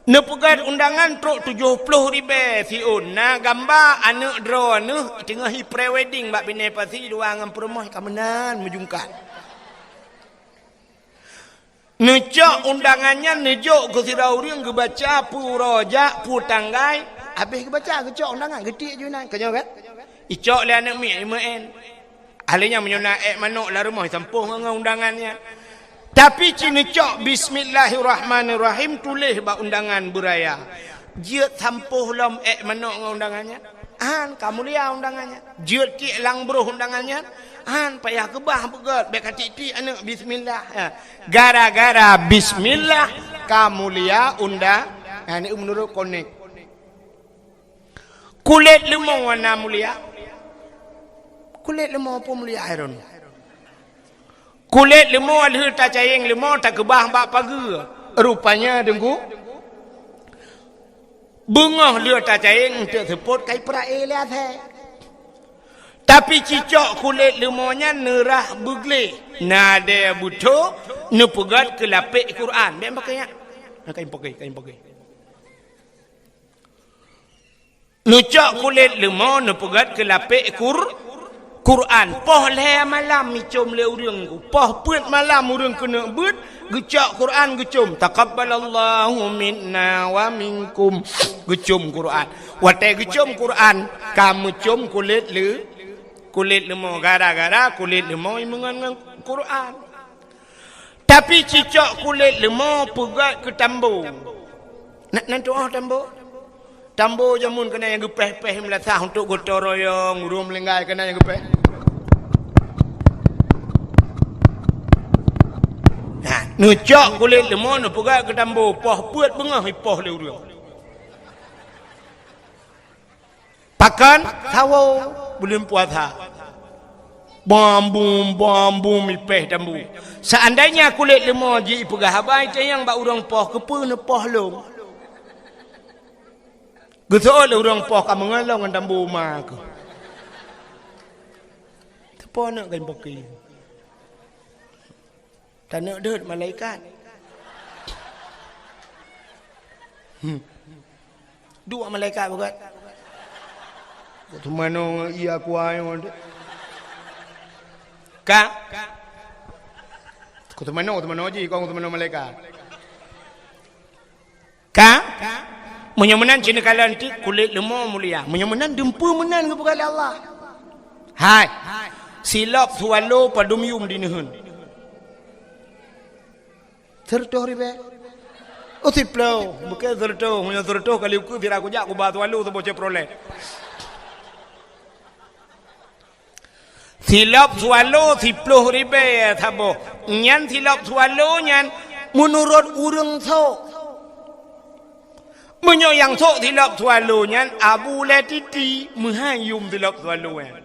Neupeugét undangan trok tujoh ploh ribèe siôn, na gamba aneuk droeneuh teungoh i pre-wedding bak binéh pasi dua ngon peurumoh ka meunan meujungkat. Neucok undangan nyan neujok keu sidroe ureueng geubaca peue uroe jak, peue tanggai, habéh geubaca geucok undangan, geutiek ju inan. Ka nyoe kan? Icok lé aneuk miet, imeu'en. Ahli nyan meunyoe na ék manok lam rumoh, isampôh ngon, ngon undangan nyan. Tapi ci neucok bismillahirrahmanirrahim tuléh bak undangan beuraya. Jeuet sampôh lom ék manok ngon undangan nyan. Han, ka mulia undangan nyan. Jeuet tiek lam broh undangan nyan. Han, payah keubah beugét, bèk ka tiek-tiek aneuk bismillah. Ha. Gara-gara bismillah ka mulia undang-, ha, ni meunurot konek. Kulét leumô na mulia? Kulét leumô peue mulia hai droeneuh? Kulét leumô lheueh tacayeng leumô takeubah bak pageue. Rupanya Teungku, beungoh lheueh tacayeng eunteuk seupôt kai peuraya lé asèe. Tapi cicok kulét leumô nyan neurah beugleh, nadèe beutho neupeugét keu lapék Quran. Bèk pakèk nyan. Kain pakèk, kain pakèk. Neucok kulét leumô neupeugét keu lapék Qur-, Quran. Poh lhèe malam icôm lé ureueng ku. Poh peuet malam ureueng keuneuk beuet, geucok Quran geucôm. Taqabbalallahu minna wa minkum. Geucôm Quran. Watèe geucôm Quran, ka meucôm kulét leu-, kulét leumô. Gara-gara kulét leumô imeungon ngon Quran. Tapi cicok kulét leumô peugét keu tambo. Na, na tu'oh tambo? Tambo jameun keunan nyang geupéh-péh meulasah untuk gotong royong, ureueng meuninggai keunan nyang geupéh. Nah, neucok kulét leumô neupeugét keu tambo, poh peuet beungoh ipoh lé ureueng. Pakon? Sawoe buleuen puasa. Bambum, bambum ipéh tambo. Seandainya kulét leumô jipeugah haba itanyong bak ureueng poh, keupeue neupoh lôn? Geuseuôt lé ureueng poh ka meungon lôn ngon tambo ma keuh. Teupoh aneuk kain poke. Taneuk deuet malaikat. Hmm. Dua malaikat beugét. Kok teumanoe ngon iya kuai ngon deuet. Ka? Kok teumanoe, teumanoe jih, kok teumanoe malaikat. Ka? Meunyoe meunan cit neukalon teuk kulét leumô mulia. Meunyoe meunan dumpeue meunan geupeugah lé Allah. Hai. Silop swallow padum yum dineuheun. Seureutoh ribèe. Oh, siploh. Bukon seureutoh. Meunyoe seureutoh kali ukeue sira kujak kuba swallow saboh Chevrolet. Silop swallow siploh ribèe saboh. Nyan silop swallow nyan meunurot ureueng sok. Meunyoe nyang sôk silop swallow nyan Abu Lé Titi, meuhai yum silop swallow nyan.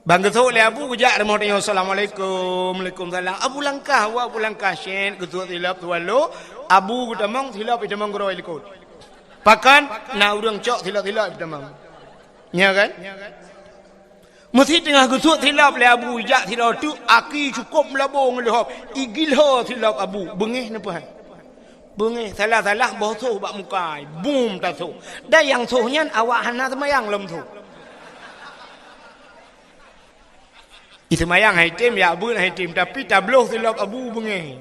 Ban geusôk lé Abu geujak rumoh tanyoe, "Assalamualaikum." "Waalaikumsalam." Abu langkah, wa Abu langkah, syét, geusôk silop swallow. Abu geutamong, silop itamong keudroe likot. Pakon na ureuëng cok silop-silop itamong. Nya kan? Meusi teungoh geusôk silop lé Abu, jak sidroe teuk aki cukôp meulabô ngon leuhop, igilho silop Abu, beungéh neupeuhai. Beungéh, salah-salah boh sôh bak muka, bum tasôh. Dan nyang sôh nyan awak hana seumayang lom sôh. Iseumayang hai tem, jak beuet hai tem, tapi tabloh silop Abu beungéh.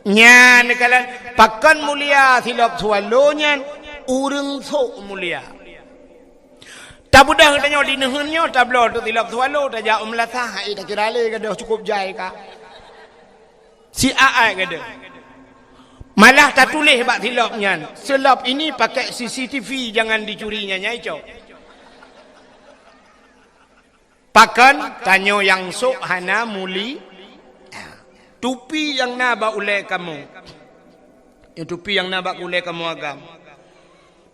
Nyan neukalon pakon mulia silop swallow nyan, ureuëng sôk mulia. Tabeudôh geutanyoe di neuheun nyoe tabloe teuk silop swallow, tajak u meulasah, hai takira lé gadôh cukôp jai ka. Si aai gadôh. Malah tatuléh bak silop nyan, "Silop ini pakai C C T V, jangan dicuri," nyan nyai cok. Pakon tanyoe nyang sôk hana muli. Tupi nyang na bak ulée kamoe. Nyoe tupi nyang na bak ulée kamoe agam.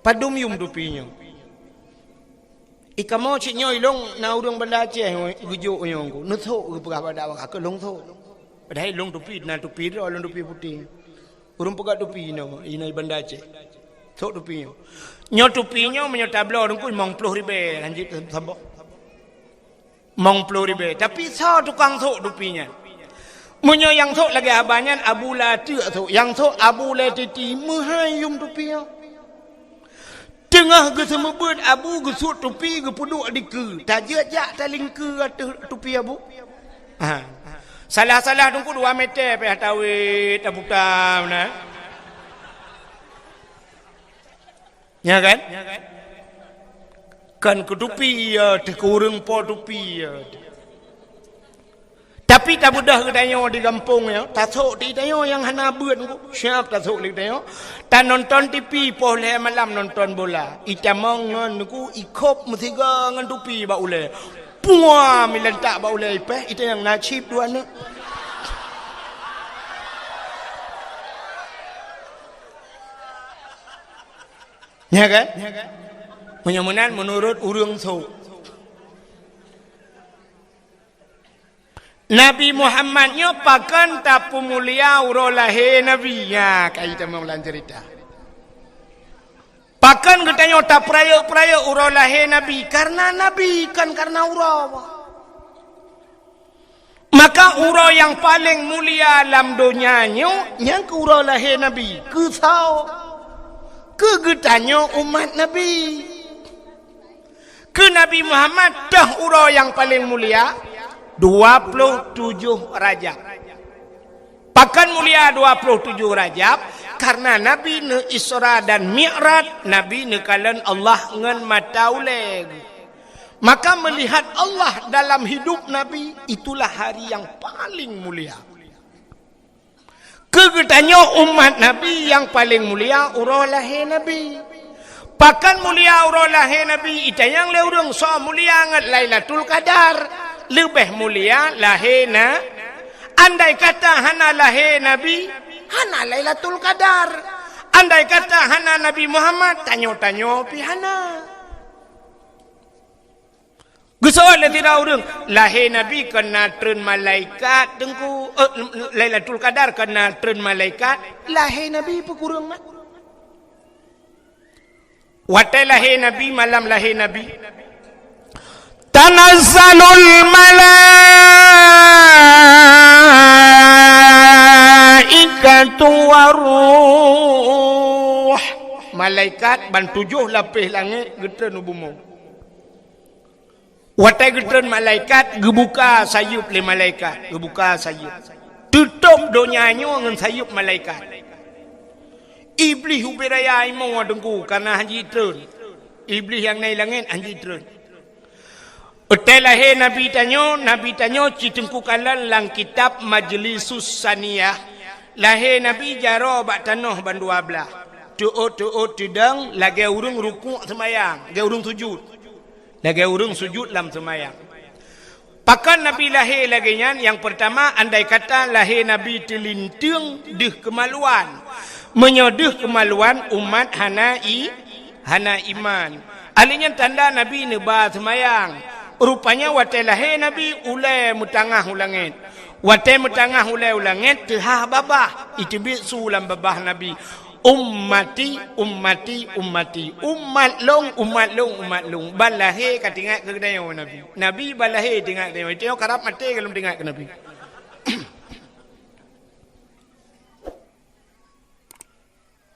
Padum yum tupi nyoe. I kamoe cit nyoe ilong na ureuëng Banda Aceh geujok nyoe ku. Neusôk geupeugah bak dak bak keu lông sôk. Padahai lông tupi na tupi droe, lông tupi putéh. Ureuëng peugah tupi inoe, inoe Banda Aceh. Sôk tupi nyoe. Nyoe tupi nyoe meunyoe tabloe deungku limong ploh ribée hanjeuet saboh. Limong ploh ribée. Tapi soe tukang sôk tupi nyan? Meunyoe nyang sôk lagée haba nyan Abu Lé Titi sôk. Nyang sôk Abu Lé Titi meuhai yum tupi nyoe. Teungoh geuseumeubeuet Abu geusut tupi geupeuduek dikeue. Tajeuet jak talingkeue ateueh tupi Abu. Ha. Salah-salah teungku dua meter pih tawét taputa na. Nya kan? Kan keu tupi ya teuh, keu ureuëng po tupi ya teuh. Tapi tabeudôh geutanyoe di gampông nyoe, tasôk di tanyoe nyang hana beuet nyoe, siab tasôk lé geutanyoe. Tanonton T V poh lhée malam nonton bola. Itamong ngon nyoe ku ikhôb meusiga ngon tupi bak ulée. Pua milantak bak ulée ipéh, itanyong na chip dua aneuk. Nya kan? Meunyoe meunan meunurot ureuëng sôk. Nabi Muhammad nyoe pakon tapeumulia uroe lahé Nabi? Nya, kai tamong lam ceurita. Pakon geutanyoe tapeurayeuk-peurayeuk uroe lahé Nabi? Kareuna Nabi, kon kareuna uroe. Maka uroe nyang paleng mulia lam donya nyoe, nyang keu uroe lahé Nabi. Keu soe? Keu geutanyoe umat Nabi. Keu Nabi Muhammad toh uroe nyang paleng mulia, dua ploh tujoh Rajab. Pakon mulia dua ploh tujoh Rajab? Kareuna Nabi neu-Isra dan Mi'raj, Nabi neukalon Allah ngon mata ulée. Maka meulihat Allah dalam hidup Nabi, itulah hari nyang paleng mulia. Keu geutanyoe umat Nabi nyang paleng mulia uroe lahé Nabi. Pakon mulia uroe lahé Nabi? Itanyong lé ureuëng, soe mulia ngon Lailatul Qadar? Leubeh mulia lahé na. Andai kata hana lahé Nabi, hana Lailatul Qadar. Andai kata hana Nabi Muhammad, tanyoe-tanyoe pih hana. Geuseuôt lé sidroe ureuëng, lahé Nabi kon na treun malaikat, Teungku, eh, Lailatul Qadar kon na treun malaikat, lahé Nabi peukureueng mat. Watée lahé Nabi, malam lahé Nabi, tanazzalul malaikatu waruh. Malaikat ban tujoh lapéh langét geutreun u bumoe. Watée geutreun malaikat, geubuka sayeuep lé malaikat, geubuka sayeuep. Teutôb donya nyoe ngon sayeuep malaikat. Iblih ubé raya imoe Teungku, kareuna hanjeuet treun. Iblih nyang na i langét hanjeuet treun. Watée lahé Nabi tanyoe, Nabi tanyoe cit Teungku kalon lam kitab Majlisus Saniyah. Lahé Nabi jaroe bak tanoh bandua blaih. Teuôt-teuôt teudong lagée ureuëng rukuk seumayang, lagée ureuëng sujut. Lagée ureuëng sujut lam seumayang. Pakon Nabi lahé lagée nyan? Nyang peurtama, andai kata lahé Nabi teulinteung deuh keumaluan, Meunyoe deuh keumaluan, umat hana i, hana iman. Ahli nyan tanda Nabi neuba seumayang. Rupanya watée lahé Nabi, ulée meutangah u langét. Watée meutangah ulée u langét, teuhah babah, iteubiet su lam babah Nabi, "Ummati, ummati, ummati." Umat lôn, umat lôn, umat lôn. Ban lahé ka teuingat keu geutanyoe Nabi. Nabi ban lahé teuingat geutanyoe. Geutanyoe karab maté ka lom teuingat keu Nabi.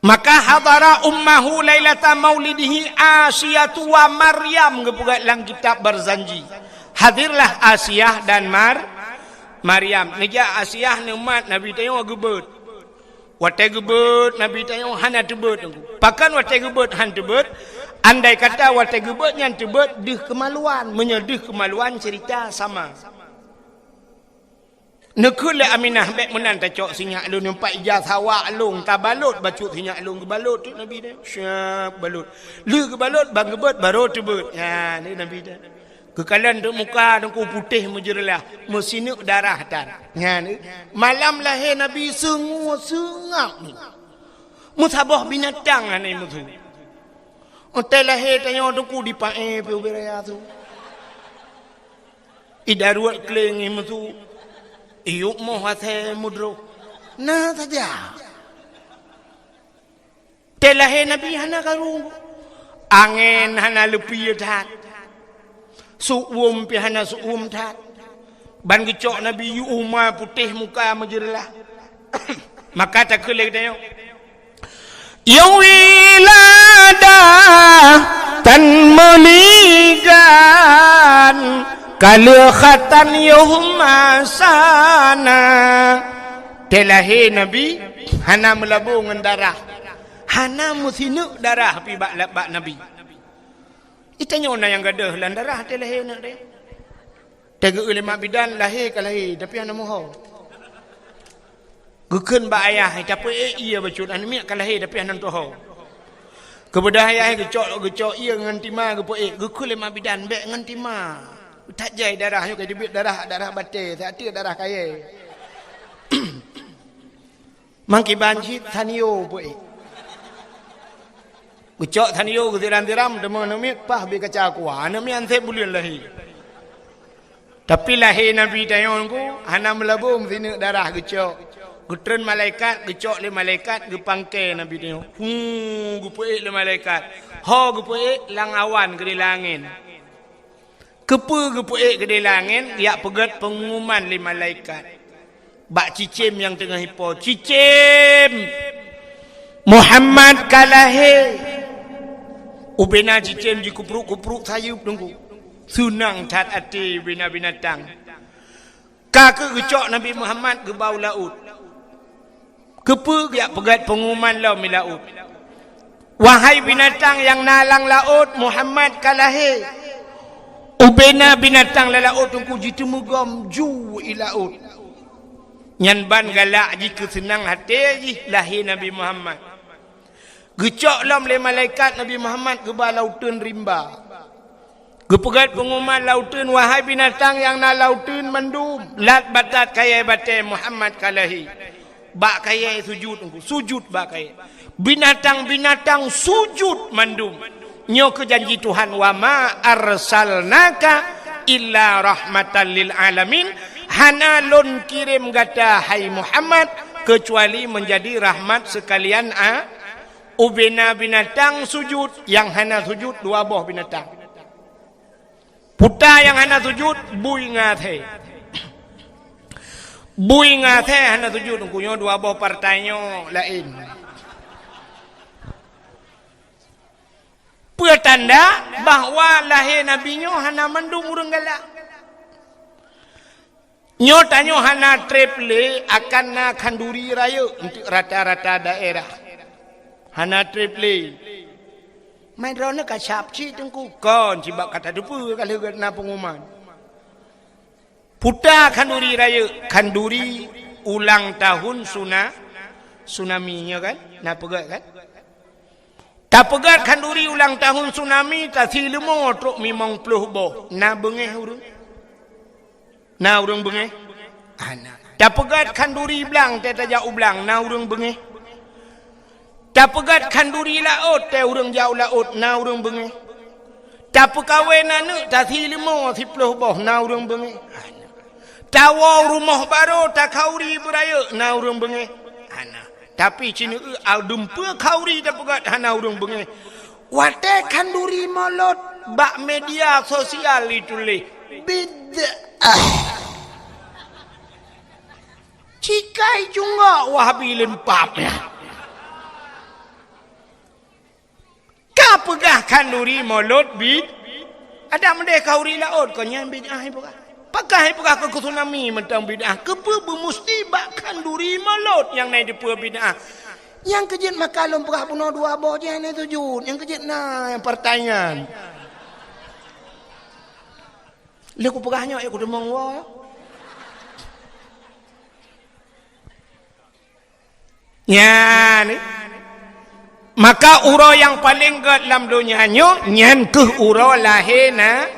Maka hadara ummahu lailata maulidihi Asiyatu wa Maryam, geupeugah lam kitab Barzanji. Hadirlah Asiyah dan Mar-, Maryam. Neujak Asiyah neumat Nabi tanyoe geubeuet. Watée geubeuet Nabi tanyoe hana teubeuet. Pakon watée geubeuet han teubeuet? Andai kata watée geubeuet nyan teubeuet deuh keumaluan. Meunyoe deuh keumaluan cerita sama. Neukheun lé Aminah, "Bék meunan tacok sinyak lôn, nyoe pat ija sawak lôn, tabalot bacut sinyak lôn." Geubalot teuk Nabi deh. Siap balot. Lheueh geubalot, ban geubeuet, barô teubeuet. Nyan lé Nabi deh. Geukalon teuk muka Teungku putéh meujeureulah, meusineuk darah tan. Nyan lé. Malam lahé Nabi seungab-seungab. Meusaboh binatang hana meusu. Watée lahé tanyoe Teungku dipaéh pih ubé raya su. Idaruet kleng imeusu, iyup moh asée meudroh. Na saja. Watée lahé Nabi hana karu. Angén hana leupie that. Su uem pih hana su uem that. Ban geucok Nabi yue uma putéh muka meujeureulah. Maka takheun lé geutanyoe, "Ya wilada tan meuligan, kaleukhatan yuhmasana." Watée lahé Nabi hana meulabô ngon darah, hana meusineuk darah pih bak, bak Nabi. Geutanyoe na nyang gadôh lam darah watée lahé aneuk deh. Teugeueu lé mak bidan lahé ka lahé, tapi hana meuho. Geukheun bak ayah, "Tapeuék ié bacut, aneuk miet ka lahé tapi hana meutuho." Keubeudah ayah geucok, geucok ié ngon tima geupeuék. Geukheun lé mak bidan, "Bék ngon tima. That jai darah nyoe ka teubiet darah, darah batée, siat teuk darah kayée." Mangkiban cit sanio peuék. Geucok sanio geusiram-siram, teuma aneuk miet paih bie kaca kuah. Aneuk miet anseb buleuen lahé. Tapi lahé Nabi tanyoe Teungku hana meulabô meusineuk darah geucok. Geutreun malaikat, geucok lé malaikat, geupangke Nabi tanyoe. Hu, geupeuék lé malaikat. Ho geupeuék lam awan keudéh lam angén. Keupeue geupeuék keudéh lam angén, geujak peugét peungumuman lé malaikat bak cicém nyang teungoh ipo, "Cicém! Muhammad ka lahé!" Ubena cicém jikeuprok-keuprok sayeuep Teungku. Seunang that até ubena binatang. Ka keuh geucok Nabi Muhammad geuba u laôt. Keupeue geujak peugét peungumuman lom di laôt, "Wahai binatang nyang na lam laôt, Muhammad ka lahé." Ubena binatang lam laôt Teungku jiteumeugom ju i laôt. Nyan ban galak jih keu seunang até jih lahé Nabi Muhammad. Geucok lom lé malaikat Nabi Muhammad geuba lam uteuen rimba. Geupeugét peungumuman lam uteuen, "Wahai binatang nyang na lam uteuen mandum, lat batat kayée batée, Muhammad ka lahé." Bak kayée sujut Teungku, sujut bak kayée. Binatang-binatang sujut mandum. Nyoe keuh janji Tuhan, "Wa ma arsalnaka illa rahmatan lil alamin." Hana lôn kirém gata, hai Muhammad, keucuali meunjadi rahmat seukalian a-, Ubena binatang sujut, nyang hana sujut dua boh binatang. Puta nyang hana sujut, bui ngon asée. Bui ngon asée hana sujut, Teungku, nyoe dua boh partai nyoe laén. Peue tanda bahwa lahé Nabi nyoe hana mandum ureuëng galak. Nyoe tanyoe hana treb lé akan na khanduri rayeuk untuk rata-rata daerah. Hana treb lé. Mai droeneuh ka cap cit Teungku, kon cibak ka tateupeue ka lheueh na peungumuman. Puta khanduri rayeuk, khanduri ulang tahun suna-, tsunami, nyo kan? Na peugah kan? Tapeugét khanduri ulang tahun tsunami, tasi leumo trok limong ploh boh. Na beungéh ureuëng? Na ureuëng beungéh? Hana. Tapeugét khanduri blang, teuh tajak u blang, na ureuëng beungéh? Tapeugöt khanduri laôt, watèe ureueng jak u laôt, na ureueng beungéh. Tapeukawen aneuk, tasi leumo siploh boh, na ureueng beungéh. Hana. Tawoe rumoh barô, takhauri beurayeuk, na ureueng beungéh. Hana. Tapi sineuk adeumpeu khauri tapeugöt, hana ureueng beungéh. Watèe khanduri mulod bak media sosial jituléh, bid'ah. Cikai cunggok Wahabi lempap nyan. Ka peugah khanduri mulod bid-, adak meudeh khanduri laôt, kon nyan bid'ah ipeugah. Pakon ipeugah keu tsunami mantong bid'ah? Keupeue beumusti bak khanduri mulod nyang na dipeue bid'ah? Nyang keu jeuet maka lôn peugah bunoe dua boh jih hana sujud. Nyang keu jeuet na nyang partai nyan. Lheueh kupeugah nyoe, ya kuteumong woe. Nyan, maka uroe nyang paleng gét lam donya nyoe, nyan keuh uroe lahé na-,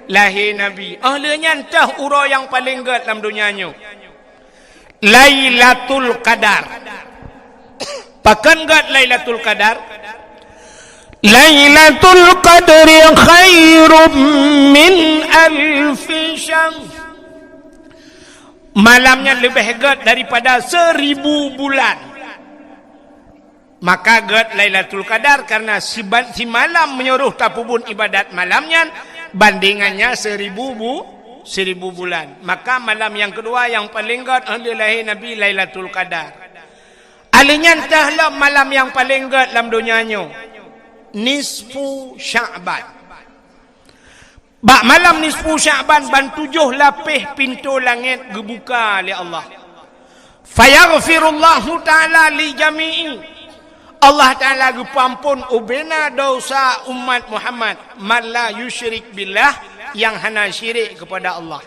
lahé Nabi. Óh lheueh nyan teuh uroe nyang paleng gét lam donya nyoe. Lailatul Qadar. Pakon gét Lailatul Qadar? Lailatul Qadri khairum min alfi syahr. Malam nyan leubeh gét daripada seribu bulan. Maka gét Lailatul Qadar karena siban-, simalam meunyoe tapeubuet ibadat malam nyan, bandingannya seribu bu-, seribu bulan. Maka malam nyang keudua nyang paleng gét óh lheueh lahé Nabi, Lailatul Qadar. Óh lheueh nyan teuh lom malam nyang paleng gét lam donya nyoe, nisfu Sya'ban. Bak malam nisfu Sya'ban ban tujoh lapéh pintoe langét geubuka lé Allah. Fayaghfirullahu ta'ala li jami'i. Allah Ta'ala geupeuamphon ubena desya umat Muhammad, man la yusyrik billah, nyang hana syirik keupada Allah.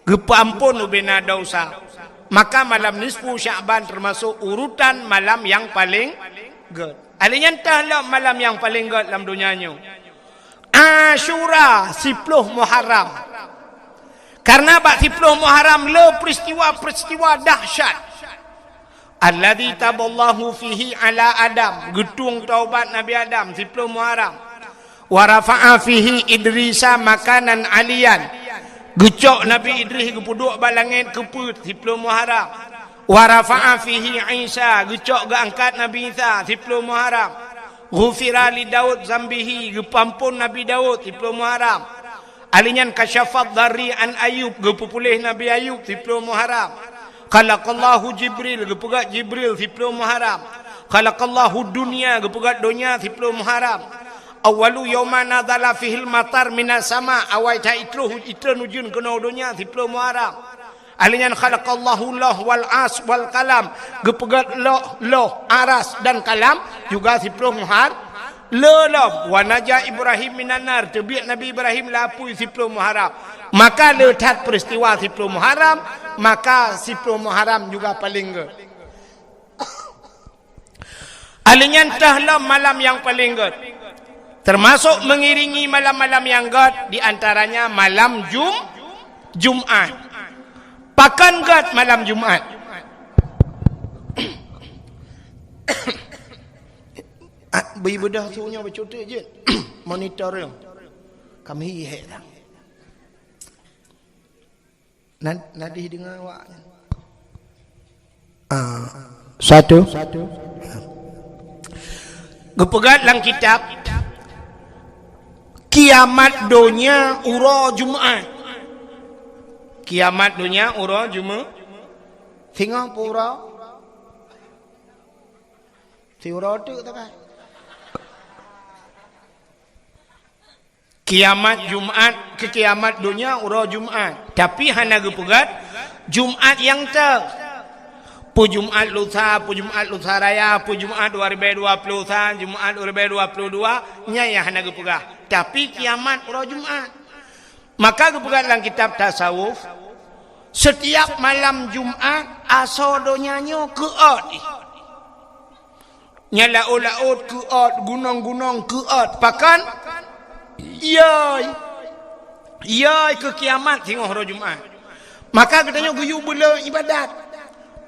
Geupeuamphon ubena desya. Maka malam nisfu Sya'ban teumasok urutan malam nyang paleng gét. Óh lheueh nyan teuh lom malam nyang paleng gét lam donya nyoe, Asyura, siploh Muharram. Karena bak siploh Muharram le peristiwa-peristiwa dahsyat. Alladzi taballahu fihi ala Adam, geutueng taubat Nabi Adam, siploh Muharram. Wa rafa'a fihi Idrisa makanan aliyan, geucok Nabi Idris geupeuduek bak langét keu peuet, siploh Muharram. Wa rafa'a fihi Isa, geucok geuangkat Nabi Isa, siploh Muharram. Ghufira li Daud zambihi, geupeuamphon Nabi Daud, siploh Muharram. Óh lheueh nyan kasyafad darri an Ayub, geupeupuléh Nabi Ayub, siploh Muharram. Khalaqallahu Jibril, geupeugét Jibril, siploh Muharram. Khalaqallahu dunya, geupeugét donya, siploh Muharram. Awwalu yauma nazala fihil matar minas sama, awai that itreun, itreun ujeuen keunoe donya, siploh Muharram. Óh lheueh nyan khalaqallahu lauh wal ars wal qalam, geupeugét lauh, lauh, aras dan kalam juga siploh Muhar-, le lom. Wa naja Ibrahim minan nar, teubiet Nabi Ibrahim lam apui, siploh Muharram. Maka le that peristiwa siploh Muharram, maka siploh Muharram juga paleng gét. Óh lheueh nyan teuh lom malam nyang paleng gét. Teumasok mengiringi malam-malam nyang gét, di antaranya malam Jum-, Jumat. Pakon gét malam Jumat? Ah, bri beudôh su nyoe bacut teuk jeuet. Monitor nyoe. Kami hék dah. Na, na deuh deungoe awak nyan. Ah, satu. Geupeugah lam kitab, kiamat donya uroe Jumat. Kiamat donya uroe Jumat. Singoh peuuroe. Siuroe teuk takai. Kiamat Jumat, keu kiamat donya uroe Jumat. Tapi hana geupeugah Jumat nyang teuh. Peue Jumat Lusa, peue Jumat Lusa Raya, peue Jumat dua ribèe dua ploh sa, Jumat dua ribèe dua ploh dua, nyan nyang hana geupeugah. Tapi kiamat uroe Jumat. Maka geupeugah lam kitab tasawuf, setiap malam Jumat, asoe donya nyoe keuôt jih. Nyan laôt-laôt keuôt, gunong-gunong keuôt. Pakon? Yoi. Yoi keu kiamat singoh uroe Jumat. Maka geutanyoe geuyue beu le ibadat.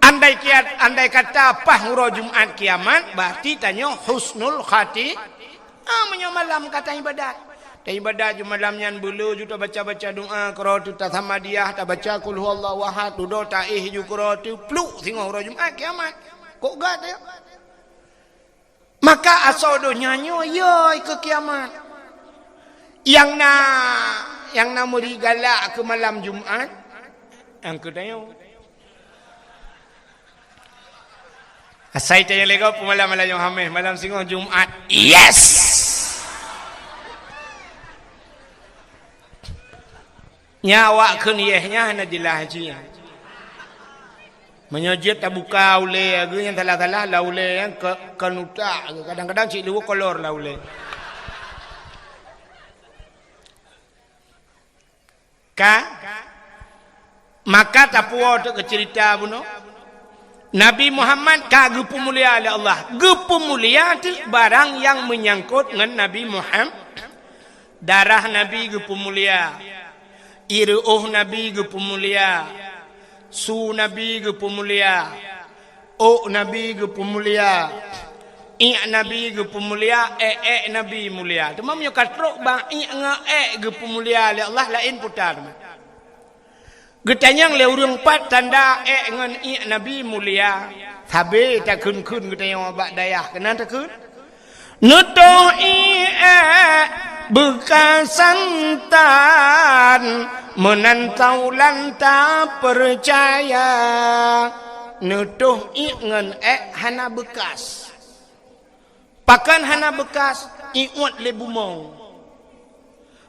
Andai kiat, andai kata paih uroe Jumat kiamat, berarti tanyoe husnul khati-, ah, meunyoe malam ka taibadat. Taibadat ju malam nyan beuleu ju tabaca-baca doa, keudroe teuh tasamadiyah, tabaca qul huwallahu ahad, dudoe taéh ju keudroe teuh, pluk singoh uroe Jumat kiamat. Kok gat ya? Maka asoe donya nyoe yoi keu kiamat. Nyang na, nyang na meuri galak keu malam Jumat, nyang keu tanyoe. Asai tanyoe lego peumalam malam Hameh, malam singoh Jumat. Yes! Nya awak kheun yeh nyan hana jeulaih jih. Meunyoe jeuet tabuka ulée, geu nyang salah-salah lah ulée nyang ke, ke nutak. Kadang-kadang cit liwuh kolor lah ulée. Ka? Maka tapuwoe teuk keu ceurita bunoe. Nabi Muhammad ka geupeumulia lé Allah. Geupeumulia teuk barang nyang meunyangkot ngon Nabi Muhammad. Darah Nabi geupeumulia, ireuôh Nabi geupeumulia, su Nabi geupeumulia, ôk Nabi geupeumulia, iék Nabi geupeumulia, ék-ék Nabi mulia. Teuma meunyoe ka trok bak iék ngon ék geupeumulia lé Allah, laén puta teuma. Geutanyong lé ureuëng pat tanda ék ngon iék Nabi mulia. Sabe takheun-kheun geutanyong bak dayah keunan takheun. Neutoh iék beukasan tan, meunan taulan tapeucaya. Neutoh iék ngon ék hana beukas. Pakon hana beukas? Iuet lé bumoe.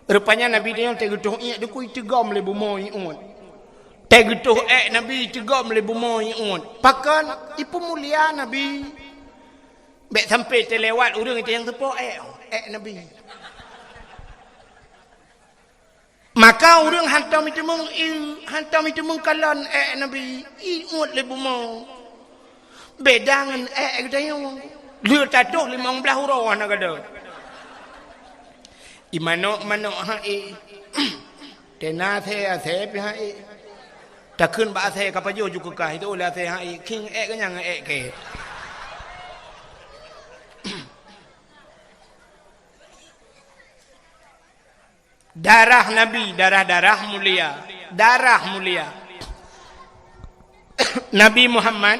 Rupanya Nabi nyoe teuh geutoh iék dikui teugom lé bumoe iuet. Teuh geutoh ék Nabi teugom lé bumoe iuet. Pakon? Ipeumulia Nabi. Bék sampai teulewat ureuëng itu nyang teupo ék, ék Nabi. Maka ureuëng hantom iteumeung i, hantom iteumeung kalon ék Nabi, iuet lé bumoe. Beda ngon ék geutanyoe. Lheueh tatoh limong blaih uroe hana gada. Imanok-manok hai. Tena asée-asée pih hai. Takheun bak asée ka pajoh ju keukah itu oleh asée hai. King ék kenyang ék ke. Darah Nabi, darah-darah mulia, darah mulia. Nabi Muhammad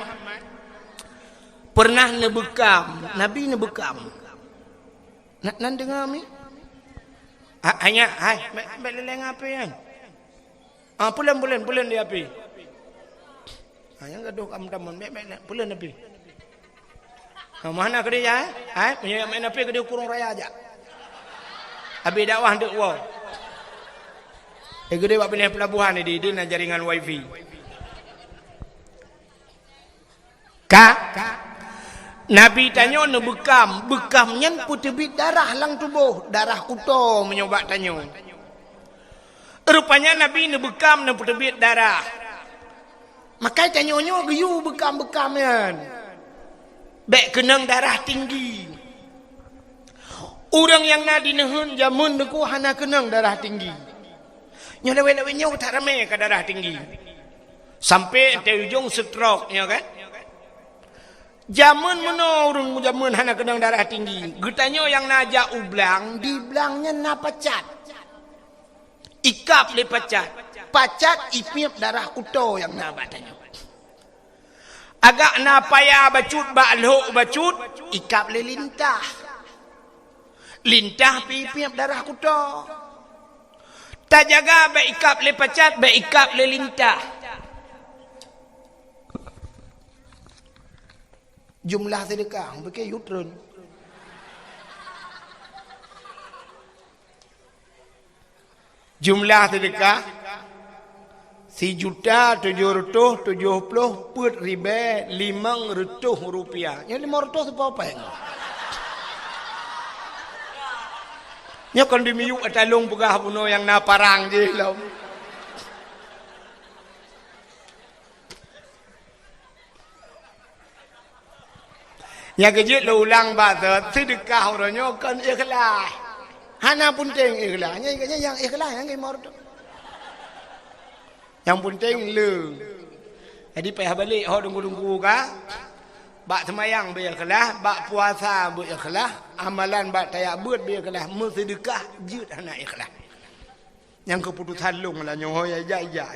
pernah neubeukam, Nabi neubeukam. Na, nan deungoe mi? Ha, hanya, hai, bék, bék leleng api kan? Ah, pulen, pulen, pulen di api. Ha, nyang gadoh ka meutamon, bék, bék, bék, pulen api. Ha, mana keudéh ya, eh? Hai, meunyoe main api keudéh kurung raya aja. Abi dakwah dek wo. Eh, keudéh bak pineh pelabuhan ni di, di na jaringan wifi. Ka? Nabi tanyoe neubeukam, beukam nyan peuteubiet darah lam tuboh, darah kuto meunyoe bak tanyoe. Rupanya Nabi neubeukam neupeuteubiet darah. Makai tanyoe nyoe geuyue beukam-beukam nyan. Bék keunong darah tinggi. Ureuëng nyang na di neuheun jameun neuku hana keunong darah tinggi. Nyoe lawét-lawét nyoe that ramé ka darah tinggi. Sampai teu ujong stroke nyoe kan. Jameun meunoe ureuëng jameun hana keunong darah tinggi. Geutanyoe nyang na jak u blang, di blang nyan na pacat. Ikab lé pacat. Pacat ipiep darah kuto nyang na bak tanyoe. Agak na paya bacut bak lhok bacut, ikab lé lintah. Lintah pi ipiep darah kuto. Tajaga bék ikab lé pacat, bék ikab lé lintah. Jumlah sedekah, hong pike yutreun. Jumlah sedekah, sijuta tujoh reutôh tujoh ploh peuet ribée limong reutôh rupiah. Nyoe limong reutôh seupôt péng. Nyoe kon dimiyueb ata lôn peugah bunoe nyang na parang jih lom. Nyang keujeuet lôn ulang bak thot, seudeukah uroe nyoe kon ikhlas. Hana peunteng ikhlas. Nyang, nyang, nyang ikhlas nyang imor tu. Nyang peunteng le. Jadi payah balek ho teungku-teungku ka. Bak seumayang beu ikhlas, bak puasa beu ikhlas, amalan bak tajak beuet beu ikhlas, meuseudeukah jeuet hana ikhlas. Nyang keuputosan lôn lah nyoe ho ijak-ijak.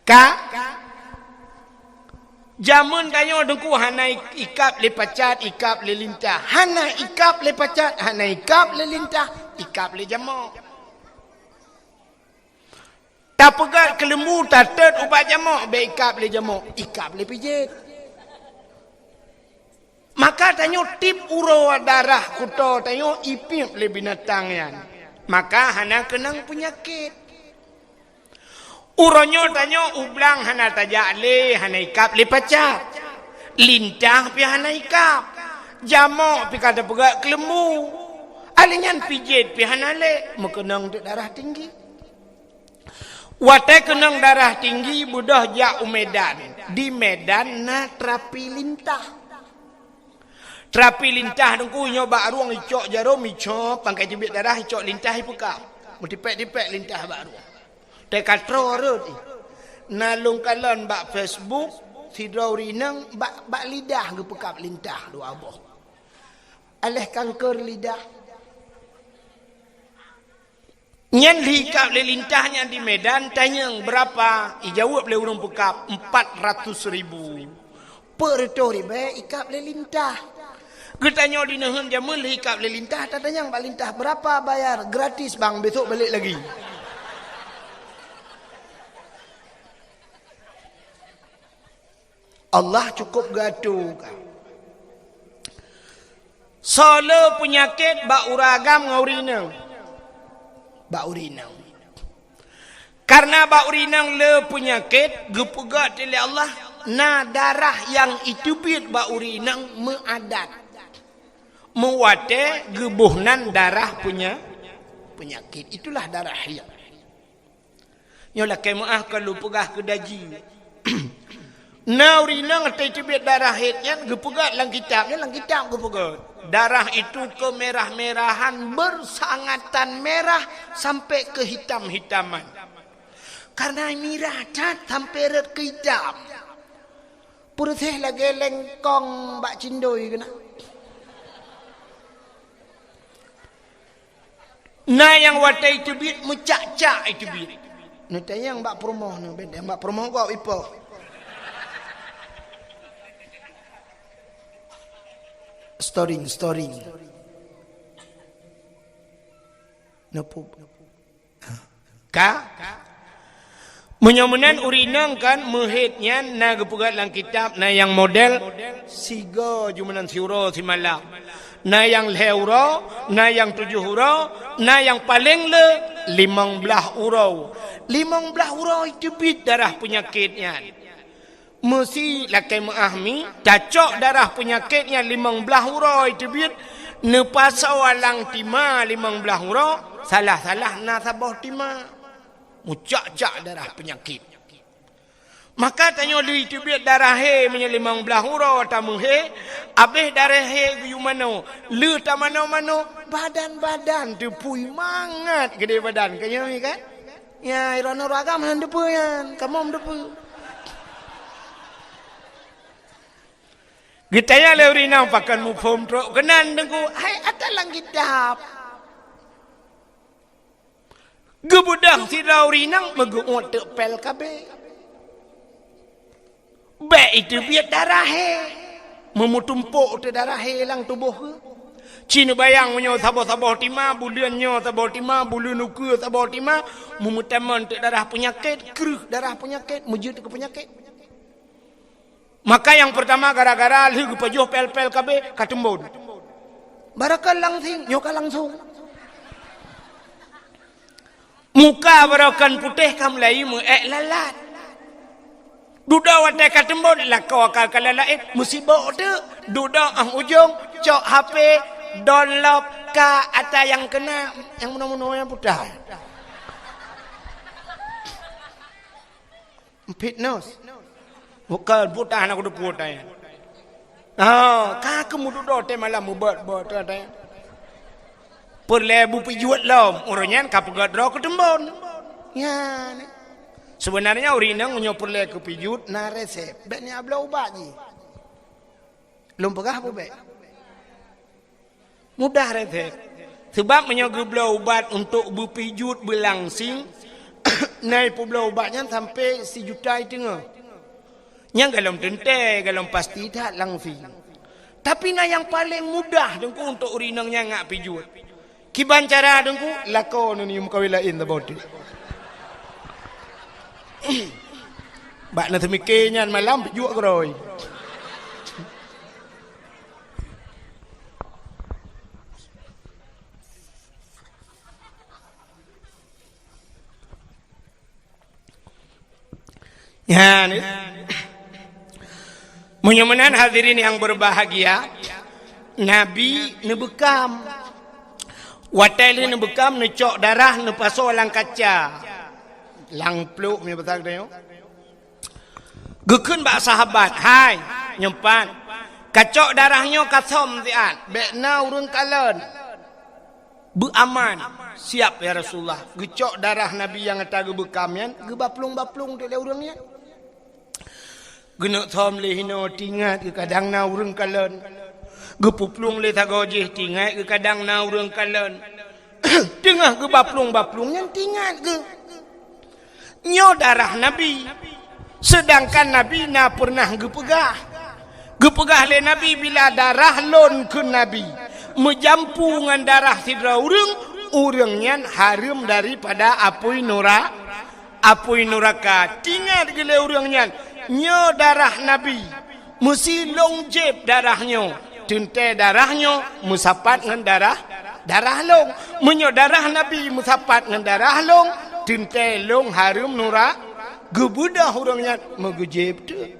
Ka? Jameun tanyoe teungku hana ikab lé pacat, ikab lé lintah. Hana ikab lé pacat, hana ikab lé lintah, ikab lé jameun. Tapeugöt keuleumbu tatot ubak jameun, bèk ikab lé jameun, ikab lé pijet. Maka tanyoe tiep uroe darah kuto tanyoe ipiep lé binatang nyan. Maka hana keunong peunyakét. Uroe nyoe tanyoe ublang hana tajak lé, hana ikab lé pacat. Lintah pih hana ikab. Jameun pih ka tapeugöt keuleumbu. Alèh nyan pijet pih hana lé, meukeunong teuk darah tinggi. Watèe keunong darah tinggi beudôh jak u Medan. Di Medan na terapi lintah. Terapi lintah teungku nyoe bak rueng icok jarom icok pangkai teubiet darah icok lintah ipeukab. Meutipèk-tipèk lintah bak rueng. Teuka troe rhot ih. Na lôn kalon bak Facebook sidroe ureueng inong bak, bak lidah geupeukab lintah dua boh. Alèh kanker lidah. Nyan lheuh ikab lé lintah nyan di Medan, tanyong, "Beurapa?" Ijaweueb lé ureueng peukab, "Empat ratus ribu." Peuet reutôh ribèe ikab lé lintah. Geutanyoe di neuheun jameun lheuh ikab lé lintah, tatanyong bak lintah, "Beurapa bayar?" "Gratis, Bang, besok balik lagi." Allah cukup geuatô ka. Soe le peunyakét bak ureueng agam ngon ureueng inong? Bak ureueng inong. Karena bak ureueng inong le peunyakét, geupeugah lé Allah, na darah nyang iteubiet bak ureueng inong meuadat. Meuwatèe geuboh nan darah peunya-, peunyakét. Itulah darah haid. Nyoe lakèe meu'ah ka lôn peugah keu daji. Na ureueng inong watèe teubiet darah haid nyan geupeugah lam kitab, nyan lam kitab geupeugah. Darah itu kemerah-merahan, bersangatan merah sampai kehitam-hitaman. Karena mirah that sampai rhot keu hitam. Peureséh lagèe lengkong bak cindoi keunan. Na nyang watèe iteubiet meucak-cak iteubiet. Neutanyong bak peurumoh nyoe, bèk tanyong bak peurumoh gob ipoh. Storing, storing. Neupeu-, ka? Meunyoe meunan ureueng inong kan meuhaid nyan na geupeugah lam kitab, na nyang model sigoe jumeunan siuroe simalam, na nyang lhèe uroe, na nyang tujoh uroe, na nyang paleng le limong blaih uroe. Limong blaih uroe teubiet darah peunyakét nyan. Meusi lakèe meu'ah mi, tacok darah peunyakét nyan limong blaih uroe teubiet, neupasoe lam tima limong blaih uroe, salah-salah na saboh tima. Meucak-cak darah peunyakét. Maka tanyoe lheuh teubiet darah haid meunyoe limong blaih uroe tameuhaid, abéh darah haid geuyue manoe, lheuh tamanoe-manoe, badan-badan teupui mangat keudéh badan. Ka nyoe kan? Ya, droeneuh ureueng agam hana teupeu nyan, kamoe teupeu. Geutanyong lé ureueng inong pakon muphom trok keunan teungku, hai ata lam kitab. Geubeudôh sidroe ureueng inong meugeuôt teuk pèl kabeh. Bèk iteubiet darah haid. Meumeutumpok teuk darah haid lam tuboh geuh. Ci neubayang meunyoe saboh-saboh tima, buleuen nyoe saboh tima, buleuen ukeue saboh tima, meumeutamong teuk darah peunyakét, kreueh darah peunyakét, meujeuet keu peunyakét. Maka nyang peurtama gara-gara lheuh geupajoh pèl-pèl kabeh ka teumbon. Barokon langsing, nyoe ka langsong. Muka barokon putéh ka mulai meuék lalat. Dudoe watèe ka teumbon, lakoe ka, ka lalat, eh, meusibok teuk. Dudoe 'oh ujong, cok H P, download ka ata nyang keuna, nyang meunoe-meunoe nyang putéh. Fitness. Bukan, buta anak udah puta ya. Oh, ka keumududo teh malam mubot-bot teh. Perlebu pijuet lom, ureueng nyan ka peugah droe keu teumbon. Ya, ni. Sebenarnya ureueng inong meunyoe peureulèe keu pijut na resep. Bèk neubloe ubat jih. Lôn peugah peue bèk? Mudah resep. Sebab meunyoe geubloe ubat untuk beupijut beulangsing, na peubloe ubat nyan sampai sijuta i teungoh. Nyang golom teuntèe, golom pasti that langsing. Tapi na nyang paleng mudah Teungku untuk ureueng inong nyang ngak pijut. Kiban cara Teungku, lakoe neuyue meukawen laén saboh teuk. Bak na teumike nyan malam pijut keurôi. Nyan, meunyoe meunan hadirin nyang berbahagia, Nabi neubeukam. Watèe lheueh neubeukam, neucok darah, neupasoe lam kaca. Lam plôk meunyoe basa geutanyoe. Geukheun bak sahabat, "Hai, nyoe pat, kacok darah nyoe kasöm siat, bèk na ureueng kalon." "Beuaman, siap ya Rasulullah." Geucok darah Nabi nyang ata geubeukam nyan, geubaplueng-baplueng teuk lé ureueng nyan. Geuneuk söm lé hinoe, tingat geuh kadang na ureueng kalon. Geupeuplueng lé sagoe jih, tingat geuh kadang na ureueng kalon. Teungoh geubaplueng-baplueng nyan, tingat geuh. Nyoe darah Nabi. Seudangkan Nabi na peureunah geupeugah. Geupeugah lé Nabi, "Bila darah lôn," kheun Nabi, "meujampu ngon darah sidroe ureueng, ureueng nyan hareuem daripada apui nura-, apui nuraka." Tingat geuh lé ureueng nyan, nyoe darah Nabi. Meusi lôn jieb darah nyoe, teuntèe darah nyoe meusapat ngon darah, darah lôn. Meunyoe darah Nabi meusapat ngon darah lôn, teuntèe lôn hareuem nura-, geubeudôh ureueng nyan meugeujieb teuk.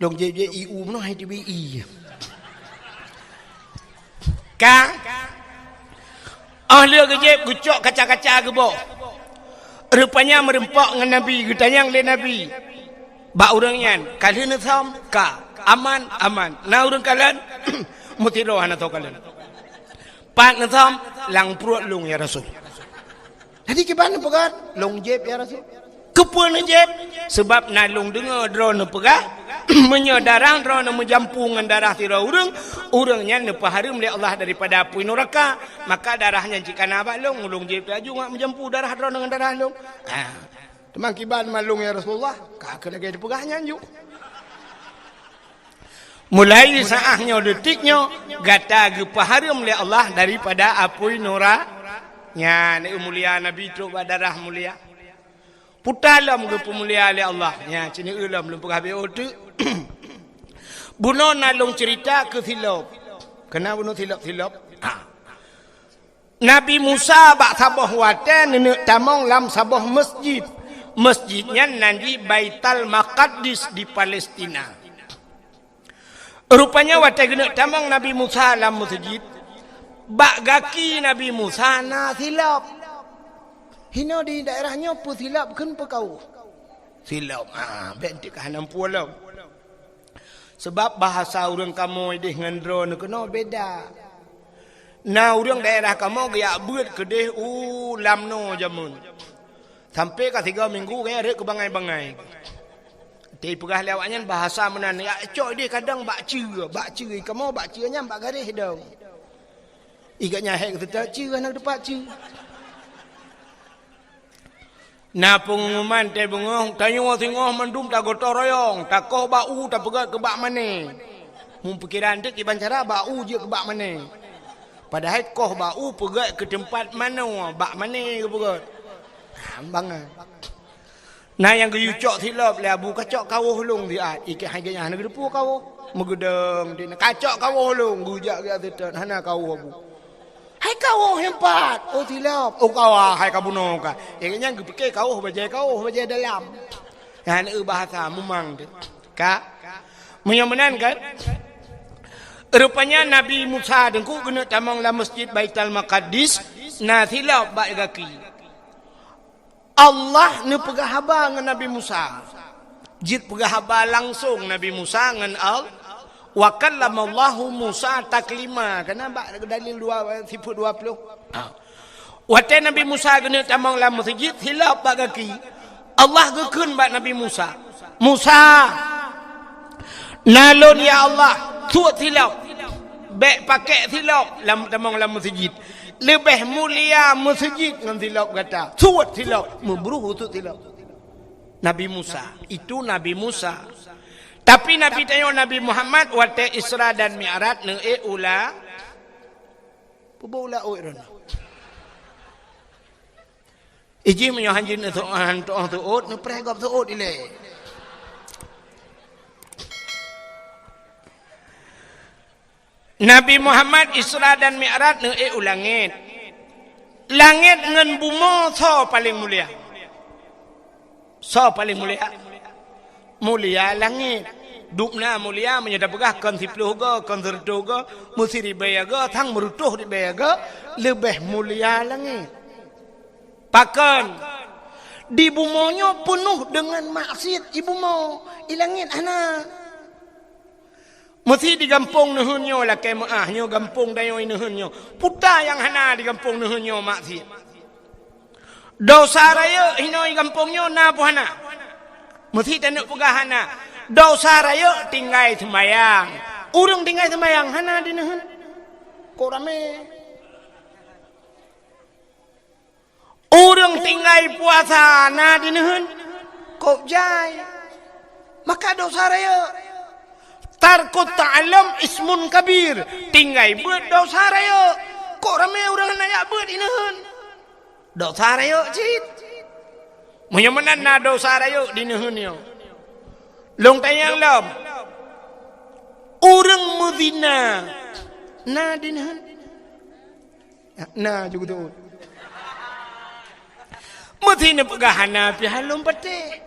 Lôn jieb-jieb ié u meunoe hai teubiet ié. Ka? Óh lheueh geujieb, geucok kaca-kaca geuboh. Rupanya meureumpok ngon Nabi, geutanyong lé Nabi bak ureueng nyan, "Ka lheueh neusöm?" "Ka." "Aman?" "Aman." "Na ureueng kalon?" "Meusidroe hana soe kalon." "Pat neusöm?" "Lam pruet lôn, ya Rasul." Jadi kiban neupeugah, "Lôn jieb, ya Rasul." "Keupeue neujieb?" "Sabab na lôn deungoe droeneuh peugah, meunyoe darah droeneuh meujampu ngon darah sidroe ureueng, ureueng nyan neupeuhareuem lé Allah daripada apui nuraka. Maka darah nyan cit ka na bak lôn, lôn jieb laju ngat meujampu darah droeneuh ngon darah lôn." Ha. "Teuma kiban malôn, ya Rasulullah?" "Ka keuh lagèe teupeugah nyan ju." Mulai saát nyoe, detik nyoe, gata geupeuhareuem lé Allah daripada apui nura-, nyan, mulia Nabi trok bak darah mulia. Puta lom geupeumulia lé Allah. Nyan, sineuk lom lôn peugah B O teuk. Bunoe na lôn ceurita keu silop. Keunan bunoe silop-silop. Ha. Nabi Musa bak saboh watèe neuneuk tamong lam saboh masjid. Masjid nyan nan jih Baital Maqaddis di Palestina. Rupanya watèe geuneuk tamong Nabi Musa lam masjid, bak gaki Nabi Musa na silop. Hinoe di daerah nyoe peue silop kheun peukawöh. Silop, ha, bèk teuk ka hana muphom lom. Sabab bahasa ureueng kamoe ideh ngon droeneuh keunoe beda. Na ureueng daerah kamoe geujak beuet keudeh u Lamno jameun. Sampai ka sigoe minggu gobnyan rhot keu bangai-bangai. Teupeugah lé awaknyan bahasa meunan, "Jak cok ideh kadang bak ceue, bak ceue." Kamoe bak ceue nyan bak garéh dong. Ikat nyan hék geuseutôt ceue hana teumpat ceue. Na peungumuman teuh beungoh, tanyoe singoh mandum tagotong royong, takoh bak u tapeugöt keu bak mané. Meupikiran teuk kiban cara bak u jeuet keu bak mané. Padahai koh bak u peugöt keu teumpat manoe, bak mané geupeugöt. Ha, bangai. Na nyang geuyue cok silop lé Abu, "Ka cok kawöh lôn siat." Ikat hai geuhnyan hana geuteupeue kawöh. Meugeudong di na, "Ka cok kawöh lôn." Geujak geujak seutôt, "Hana kawöh, Abu." "Hai kawöh nyan pat." "Oh, silop." "Oh, kawöh hai ka bunoe ka." Nyang nyan geupike kawöh bajèe, kawöh bajèe dalam. Nyan eu bahasa mumang tu. Ka? Meunyoe meunan kan? Rupanya Nabi Musa teungku keuneuk tamong lam Masjid Baitul Maqdis, na silop bak gaki. Allah neupeugah haba ngon Nabi Musa. Jeuet peugah haba langsong Nabi Musa ngon Al-, "Wa kallamallahu Musa taklima." Kana bak dalil dua, sifeut dua ploh. Ha. Watée Nabi Musa geuneuk tamong lam meuseujid, silop bak gaki. Allah geukheun bak Nabi Musa, "Musa, na lôn, ya Allah, suet silop. Bék pakék silop lam tamong lam meuseujid. Leubeh mulia meuseujid ngon silop gata. Suet silop." Meubruh suet silop. Nabi Musa, itu Nabi Musa. Tapi Nabi tanyoe Nabi Muhammad watée Isra dan Mi'raj neuék u la-, peue bak u laôt droeneuh. Ijih meunyoe hanjeuet neusoe-, han toh seuôt, neupreh gob seuôt ilée. Nabi Muhammad Isra dan Mi'raj neuék u langét. Langét ngon bumoe soe paleng mulia? Soe paleng mulia? Mulia langét. Dubna mulia meunyoe tapeugah kon siploh goe, kon sireutoh goe, meusiribée goe, sang meureutôh ribée goe, leubeh mulia langét. Pakon? Di bumoe nyoe peunoh deungon maksiet, i bumoe, i langét hana. Meusi di gampông neuheun nyoe lakée meuáh, nyoe gampông tanyoe neuheun nyoe. Peue nyang hana di gampông neuheun nyoe maksiet? Desya rayeuk hinoe di gampông nyoe na peue hana? Meusi taneuk peugah hana. Desya rayeuk tinggai seumayang. Ureuëng tinggai seumayang hana di neuheun. Kok ramé? Ureuëng tinggai puasa na di neuheun, kok jai. Maka desya rayeuk. Tarkut ta'allum ismun kabir. Tinggai beuet desya rayeuk. Kok ramé ureuëng hana jak beuet di neuheun? Desya rayeuk cit. Meunyoe meunan na desya rayeuk di neuheun nyoe. Lôn tanyong lom. Ureuëng meuzina na di neuheun? Na ju geuteuôt. Meusi neupeugah hana pih lôn patéh.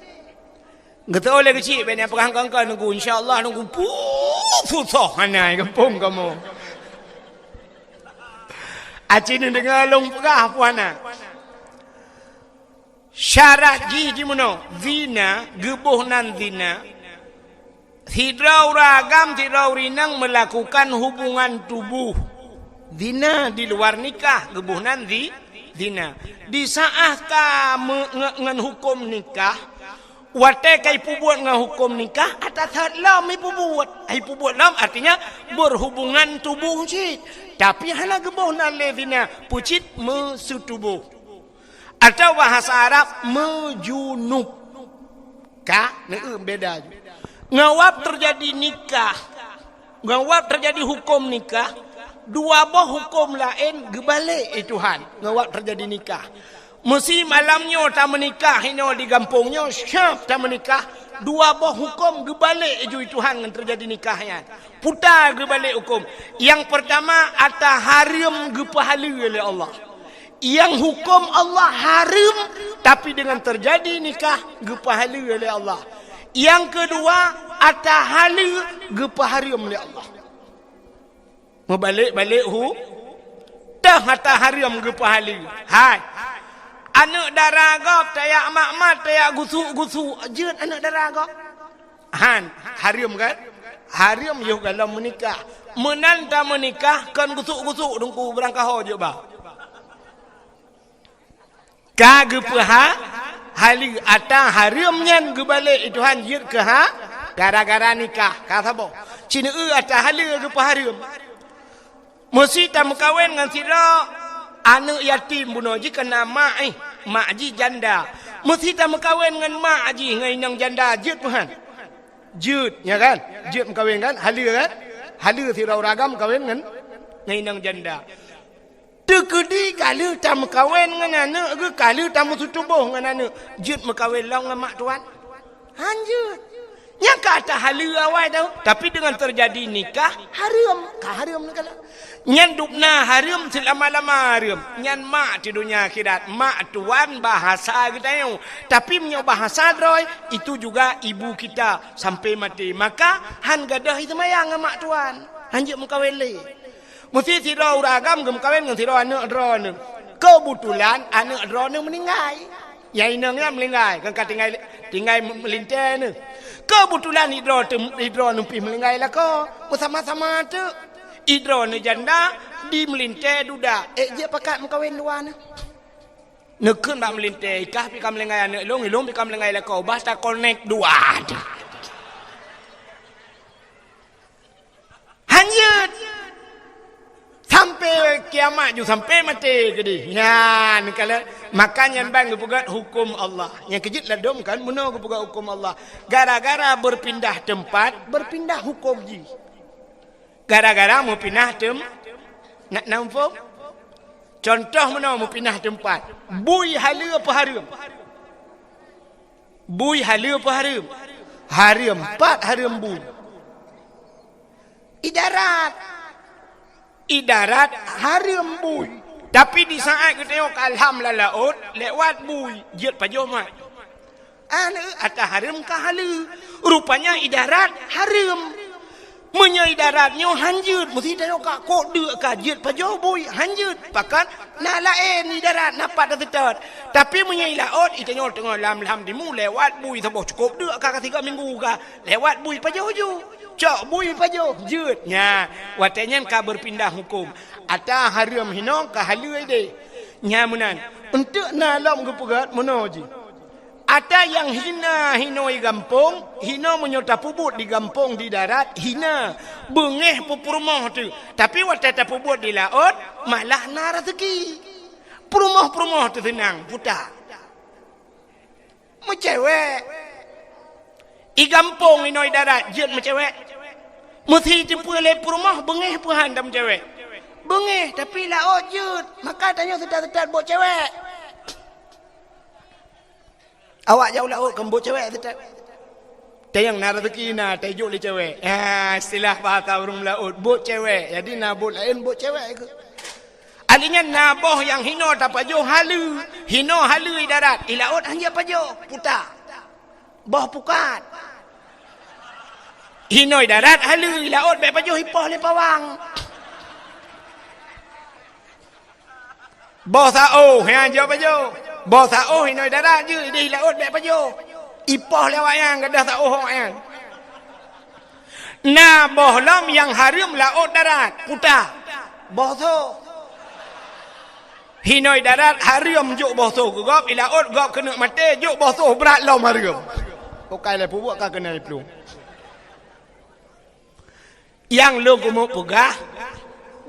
Geuteuôt lé keuchik, bèk neupeugah keu-keu Teungku, insya Allah Teungku, puh, susah hana gampông kamoe. Aci neudeungoe lôn peugah peue hana. Syarat jih jimeunoe, zina, geuboh nan zina. Sidroe ureuëng agam, sidroe ureuëng inong meulakukan hubungan tuboh. Zina di luar nikah, geuboh nan zi-, zina. Disaáh ka me-, nge-, ngon huköm nikah, watée ka ipeubuet ngon huköm nikah, ata that lom ipeubuet. Ipeubuet lom artinya berhubungan tuboh cit. Tapi hana geuboh nan lé zina, peucit meuseutuboh. Atau bahasa Arab meujunub. Ka, neueu beda ju. Ngon wab teujadi nikah. Ngon wab teujadi huköm nikah, dua boh huköm laén geubalek lé Tuhan. Ngon wab teujadi nikah. Meusi malam nyoe tameunikah inoe di gampông nyoe, siap tameunikah, dua boh huköm geubalek ju lé Tuhan ngon teujadi nikah nyan. Puta geubalek huköm. Nyang peurtama, ata hareuem geupeuhaleue lé Allah. Nyang huköm Allah hareuem, tapi deungon teujadi nikah geupeuhaleue lé Allah. Nyang keudua, ata haleue geupeuhareuem lé Allah. Meubalek-balek hu-, teuh ata hareuem geupeuhaleue. Hai. Aneuëk dara gob tajak mat-mat, tajak gusuk-gusuk, jeuet aneuëk dara gob. Han, hareuem kan? Hareuem yoh gohlom meunikah. Meunan tameunikah kon gusuk-gusuk Teungku beurangkaho jeuet ba. Ka geupeuha-, haleue ata hareuem nyan geubalek lé Tuhan jeuet keu ha, gara-gara nikah. Ka saboh. Ci neueu ata haleue geupeuhareuem. Meusi tameukawen ngon sidroe aneuëk yatim bunoe jih kana mak, eh, mak jih janda. Meusi tameukawen ngon mak jih ngon inong janda, jeuet peue han? Jeuet, nya kan? Jeuet meukawen kan? Haleue kan? Haleue sidroe ureuëng agam meukawen ngon, ngon inong janda. Teukeudi ka lheueh tameukawen ngon aneuëk geuh, ka lheueh tameuseutuboh ngon aneuëk, jeuet meukawen lom ngon mak tuan? Han jeuet. Nyan ka ata haleue awai tau, tapi deungon teujadi nikah, hareuem. Ka hareuem neukalon. Nyan dubna hareuem, seulama-lama hareuem. Nyan mak di donya akhirat, mak tuan bahasa geutanyoe. Tapi meunyoe bahasa droe, itu juga ibu kita sampai maté. Maka han gadôh iseumayang ngon mak tuan. Han jeuet meukawen lé. Meusi sidroe ureuëng agam geumeukawen ngon sidroe aneuëk droeneuh. Keubeutulan aneuëk droeneuh meuninggai. Nyang inong nyan meulinggai, kan ka tinggai, tinggai meulintèe nyoe. Keubeutulan idroe teu-, idroe nyoe pih meulinggai lakoe, beusama-sama teuk. Idroe nyoe janda, di meulintèe duda. Ék jeuet pakat meukawen dua nyoe. Neukheun bak meulintèe, i kah pih ka meulinggai aneuk lôn, i lôn pih ka meulinggai lakoe, bah takonek dua. Hanjeuet. Sampai kiamat ju, sampai maté keudeh. Nyan, kalau, maka nyan ban geupeugöt huköm Allah. Nyang keujeuet ladôm kan, meunoe geupeugöt huköm Allah. Gara-gara berpindah tempat, berpindah huköm jih. Gara-gara meupinah tem-, na, na muphom? Contoh meunoe meupinah tempat. Bui haleue apa hareuem? Bui haleue apa hareuem? Hareuem, pat hareuem bui. I darat. I darat hareuem bui. Tapi di saat geutanyoe ka lham lam laôt, lewat bui, jeuet pajoh mat. Aneuk ata hareuem ka haleue. Rupanya i darat hareuem. Meunyoe i darat nyoe hanjeuet, meusti tanyoe ka kok deuk ka jeuet pajoh bui, hanjeuet. Pakat na laén i darat, na pat taseutôt. Tapi meunyoe i laôt, i tanyoe teungoh lam-lam dimu lewat bui saboh cukôp deuk ka, ka sigoe minggu ka. Lewat bui pajoh ju. Cok bui pajoh, jeuet. Nya, watèe nyan ka berpindah huköm. Ata hareuem hinoe ka haleue ideh. Nya meunan. Eunteuk na lom geupeugöt meunoe jih. Ata nyang hina hinoe i gampông, hinoe meunyoe tapeubuet di gampông di darat, hina. Beungéh peupurumoh teuh. Tapi watèe tapeubuet di laôt, malah na raseuki. Peurumoh-peurumoh teuh seunang, puta. Meucewek. I gampông inoe i darat jeuet meucewek. Meusi teupeue lé peurumoh beungéh peuhan tameucewek. Beungéh, tapi laôt jeuet. Maka tanyoe seutôt-seutôt bôk cewek. Awak jak u laôt kon bôk cewek seutôt. Tayang na raseuki na, tajok lé cewek. Ha, istilah bahasa ureueng laôt, bôk cewek. Jadi na bôk laén bôk cewek keuh. Ahli nyan na boh nyang hinoe tapajoh haleue, hinoe haleue i darat, i laôt hanjeuet pajoh, puta. Boh pukat. Hinoe i darat haleue, i laôt bèk pajoh ipoh lé pawang. Boh saôh, nyan jeuet pajoh. Boh saôh hinoe i darat jeuet, ideh i laôt bèk pajoh. Ipoh lé awak nyan, gadôh saôh awak nyan. Na boh lom nyang hareuem laôt darat, puta. Boh soe. Hinoe darat hareuem jok boh soe keu gob, i laôt gob keuneuk maté jok boh soe brat lom hareuem. Bukai lé peubuet ka keuneuk iplueng. Nyang lôn keumeung peugah,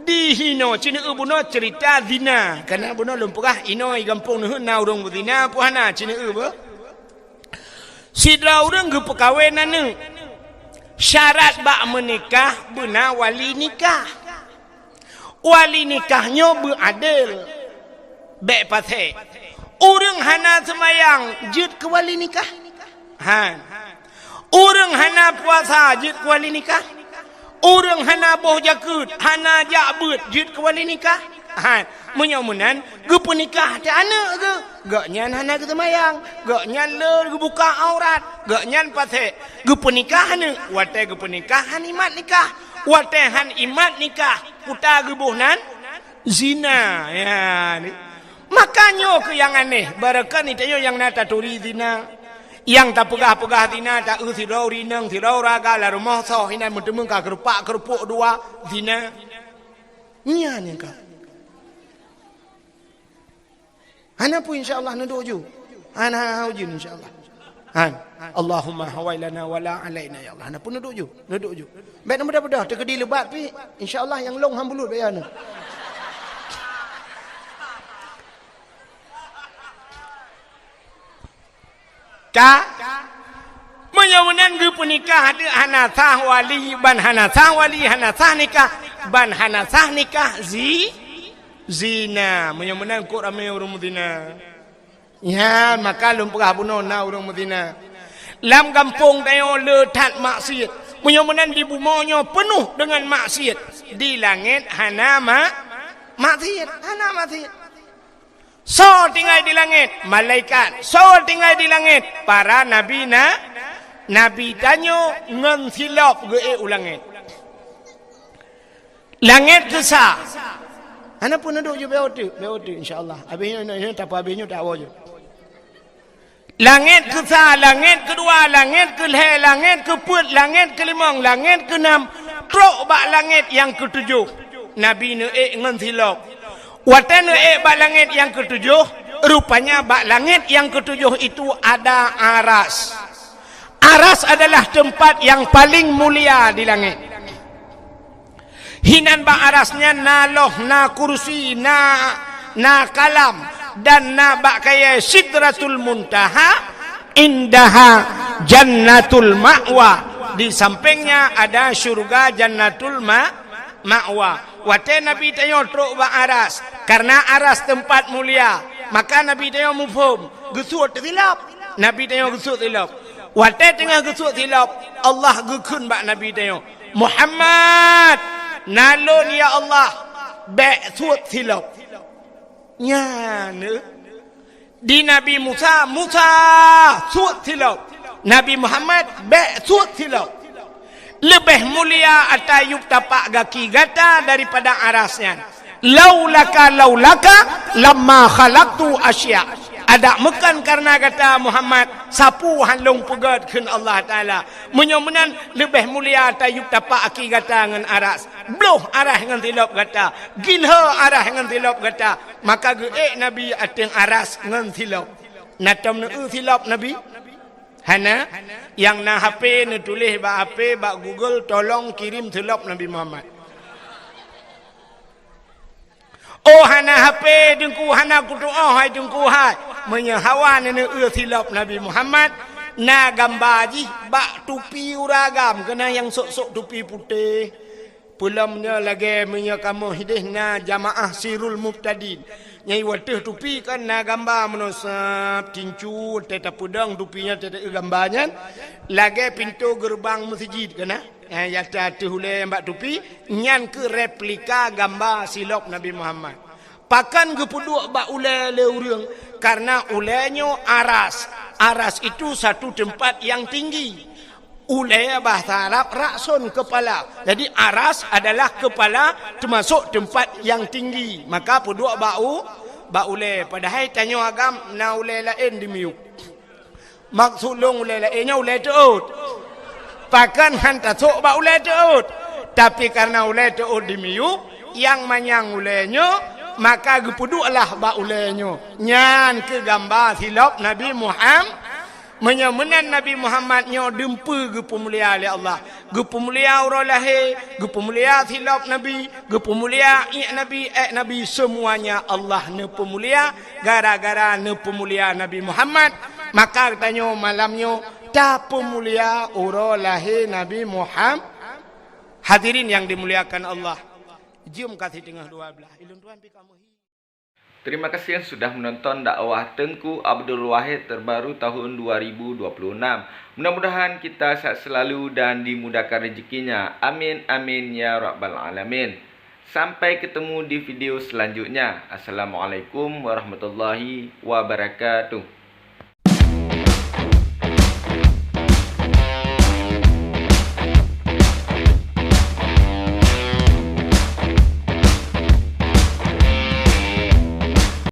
di hinoe, ci neueu bunoe ceurita zina. Kana bunoe lôn peugah, inoe i gampông neuheun na ureueng beuzina, peue hana, ci neueu beuh. Sidroe ureueng geupeukawen aneuk. Syarat bak meunikah beuna wali nikah. Wali nikah nyoe beuadil, bèk pasék. Ureueng hana seumayang jeuet keu wali nikah? Han. Ureueng hana puasa jeuet keu wali nikah? Ureueng hana boh jakeuet, hana jak beuet jeuet keu wali nikah? Han. Meunyoe meunan, geupeunikah teuh aneuk geuh, gobnyan hana geuseumayang, gobnyan le geubuka aurat, gobnyan pasék. Geupeunikah aneuk, watèe geupeunikah han imat nikah, watèe han imat nikah, puta geuboh nan zina. Ya, ni. Maka nyoe keuh nyang aneh, barokon tanyoe nyang na taturi zina, nyang tapeugah-peugah zina, taeu sidroe ureueng inong, sidroe ureueng agam lam rumoh soe, inan meuteumèe ka keurupak-keurupok dua, zina. Nyan nyang ka. Hana peue, insya Allah, neuduek ju. Hana, hana ujeuen, insya Allah. Han. Allahumma hawailana wala alaina, ya Allah. Hana peue, neuduek ju. Neuduek ju. Bèk na meudah-meudah, teukeudi leubat pih, insya Allah, nyang lôn han bulut baya nyoe. Ka? Meunyoe meunan geupeunikah aneuk hana sah wali, ban hana sah wali, hana sah nikah, ban hana sah nikah zi-, zina. Meunyoe meunan kok ramé ureueng zina. Nyan, maka lôn peugah bunoe na ureueng meuzina. Lam gampông tanyoe le that maksiet. Meunyoe meunan di bumoe nyoe peunoh deungon maksiet, di langét hana ma-, maksiet, hana maksiet. Soe tinggai di langét? Malaikat. Soe tinggai di langét? Para nabi na-, nabi tanyoe ngon silop geuék u langét. Langét keu sa. Hana peue, neuduek ju, bèk teuk, bèk teuk, insya Allah. Abéh nyoe, nyoe, nyoe, tapi abéh nyoe tawoe ju. Langét keusa, langét keudua, langét keulhée, langét keupeuet, langét keulimong, langét keunam, trok bak langét nyang keutujoh. Nabi neuék ngon silop. Watée neuék bak langét nyang keutujoh, rupanya bak langét nyang keutujoh itu ada aras. Aras adalah tempat yang paling mulia di langét. Hinan bak aras nyan na loh, na kursi, na, na kalam, dan na bak kayée Sidratul Muntaha, indaha Jannatul Ma'wa. Di sampingnya ada syurga Jannatul Ma-, Ma'wa. Watée Nabi tanyoe trok bak aras, karena aras tempat mulia, maka Nabi tanyoe muphom, geusuet silop. Nabi tanyoe geusuet silop. Watée teungoh geusuet silop, Allah geukheun bak Nabi tanyoe, "Muhammad, na lôn ya Allah, bék suet silop." Nyan, eh. Di Nabi Musa, "Musa, suet silop." Nabi Muhammad, "Bék suet silop." Leubeh mulia ata yup tapak gaki gata daripada aras nyan. "Laulaka, laulaka, lamma khalaqtu asya." Adak meukan karena gata Muhammad, sapeue han lôn peugét kheun Allah Taala. Meunyoe meunan leubeh mulia ata yup tapak gaki gata ngon aras. Bloh aras ngon silop gata, gilho aras ngon silop gata. Maka geuék Nabi ateueng aras ngon silop. Na tom neueu silop Nabi? Hana. Nyang na H P neutuléh bak H P, bak Google, "Tolong kirim silop Nabi Muhammad." Oh, hana H P Teungku, hana kutu'oh hai Teungku hai. Meunyoe hawa neueu silop Nabi Muhammad, na gamba jih bak tupi ureueng agam, keunan nyang sok-sok tupi putéh. Peulom nyoe lagée meunyoe kamoe hideh na jamaah Sirul Mubtadin. Nyang wateuh tupi kan na gamba meunoe sab tincu, teuh tapeudong tupi nyan, teuh gamba nyan. Lagée pintoe geureubang meuseujid keunan. Eh, nyata ateueh ulée nyang bak tupi, nyan keuh replika gamba silop Nabi Muhammad. Pakon geupeuduek bak ulée lé ureueng? Karena ulée nyoe aras. Aras itu satu tempat yang tinggi. Ulée bahasa Arab rakson, kepala. Jadi aras adalah kepala, termasuk tempat yang tinggi. Maka peuduek bak u-, bak ulée. Padahai tanyoe agam na ulée laén di miyueb. Maksud lôn ulée laén nyoe ulée teuôt. Pakon han tasok bak ulée teuôt. Tapi karena ulée teuôt di miyueb, nyang manyang ulée nyoe, maka geupeudueklah bak ulée nyoe. Nyan keuh gamba silop Nabi Muham-, meunyoe meunan Nabi Muhammad nyoe dumpeue geupeumulia lé Allah. Geupeumulia uroe lahé, geupeumulia silop Nabi, geupeumulia iék Nabi, ék Nabi, seumuanya Allah neupeumulia gara-gara neupeumulia Nabi Muhammad. Maka geutanyoe malam nyoe tapeumulia uroe lahé Nabi Muham-, hadirin yang dimuliakan Allah. Jeuem ka siteungoh dua blaih. Ilôn tuan pih ka meuhi. Terima kasih yang sudah menonton dakwah Teungku Abdul Wahid terbaru tahun dua ribu dua puluh enam. Mudah-mudahan kita sehat selalu dan dimudahkan rezekinya. Amin, amin, ya rabbal alamin. Sampai ketemu di video selanjutnya. Assalamualaikum warahmatullahi wabarakatuh.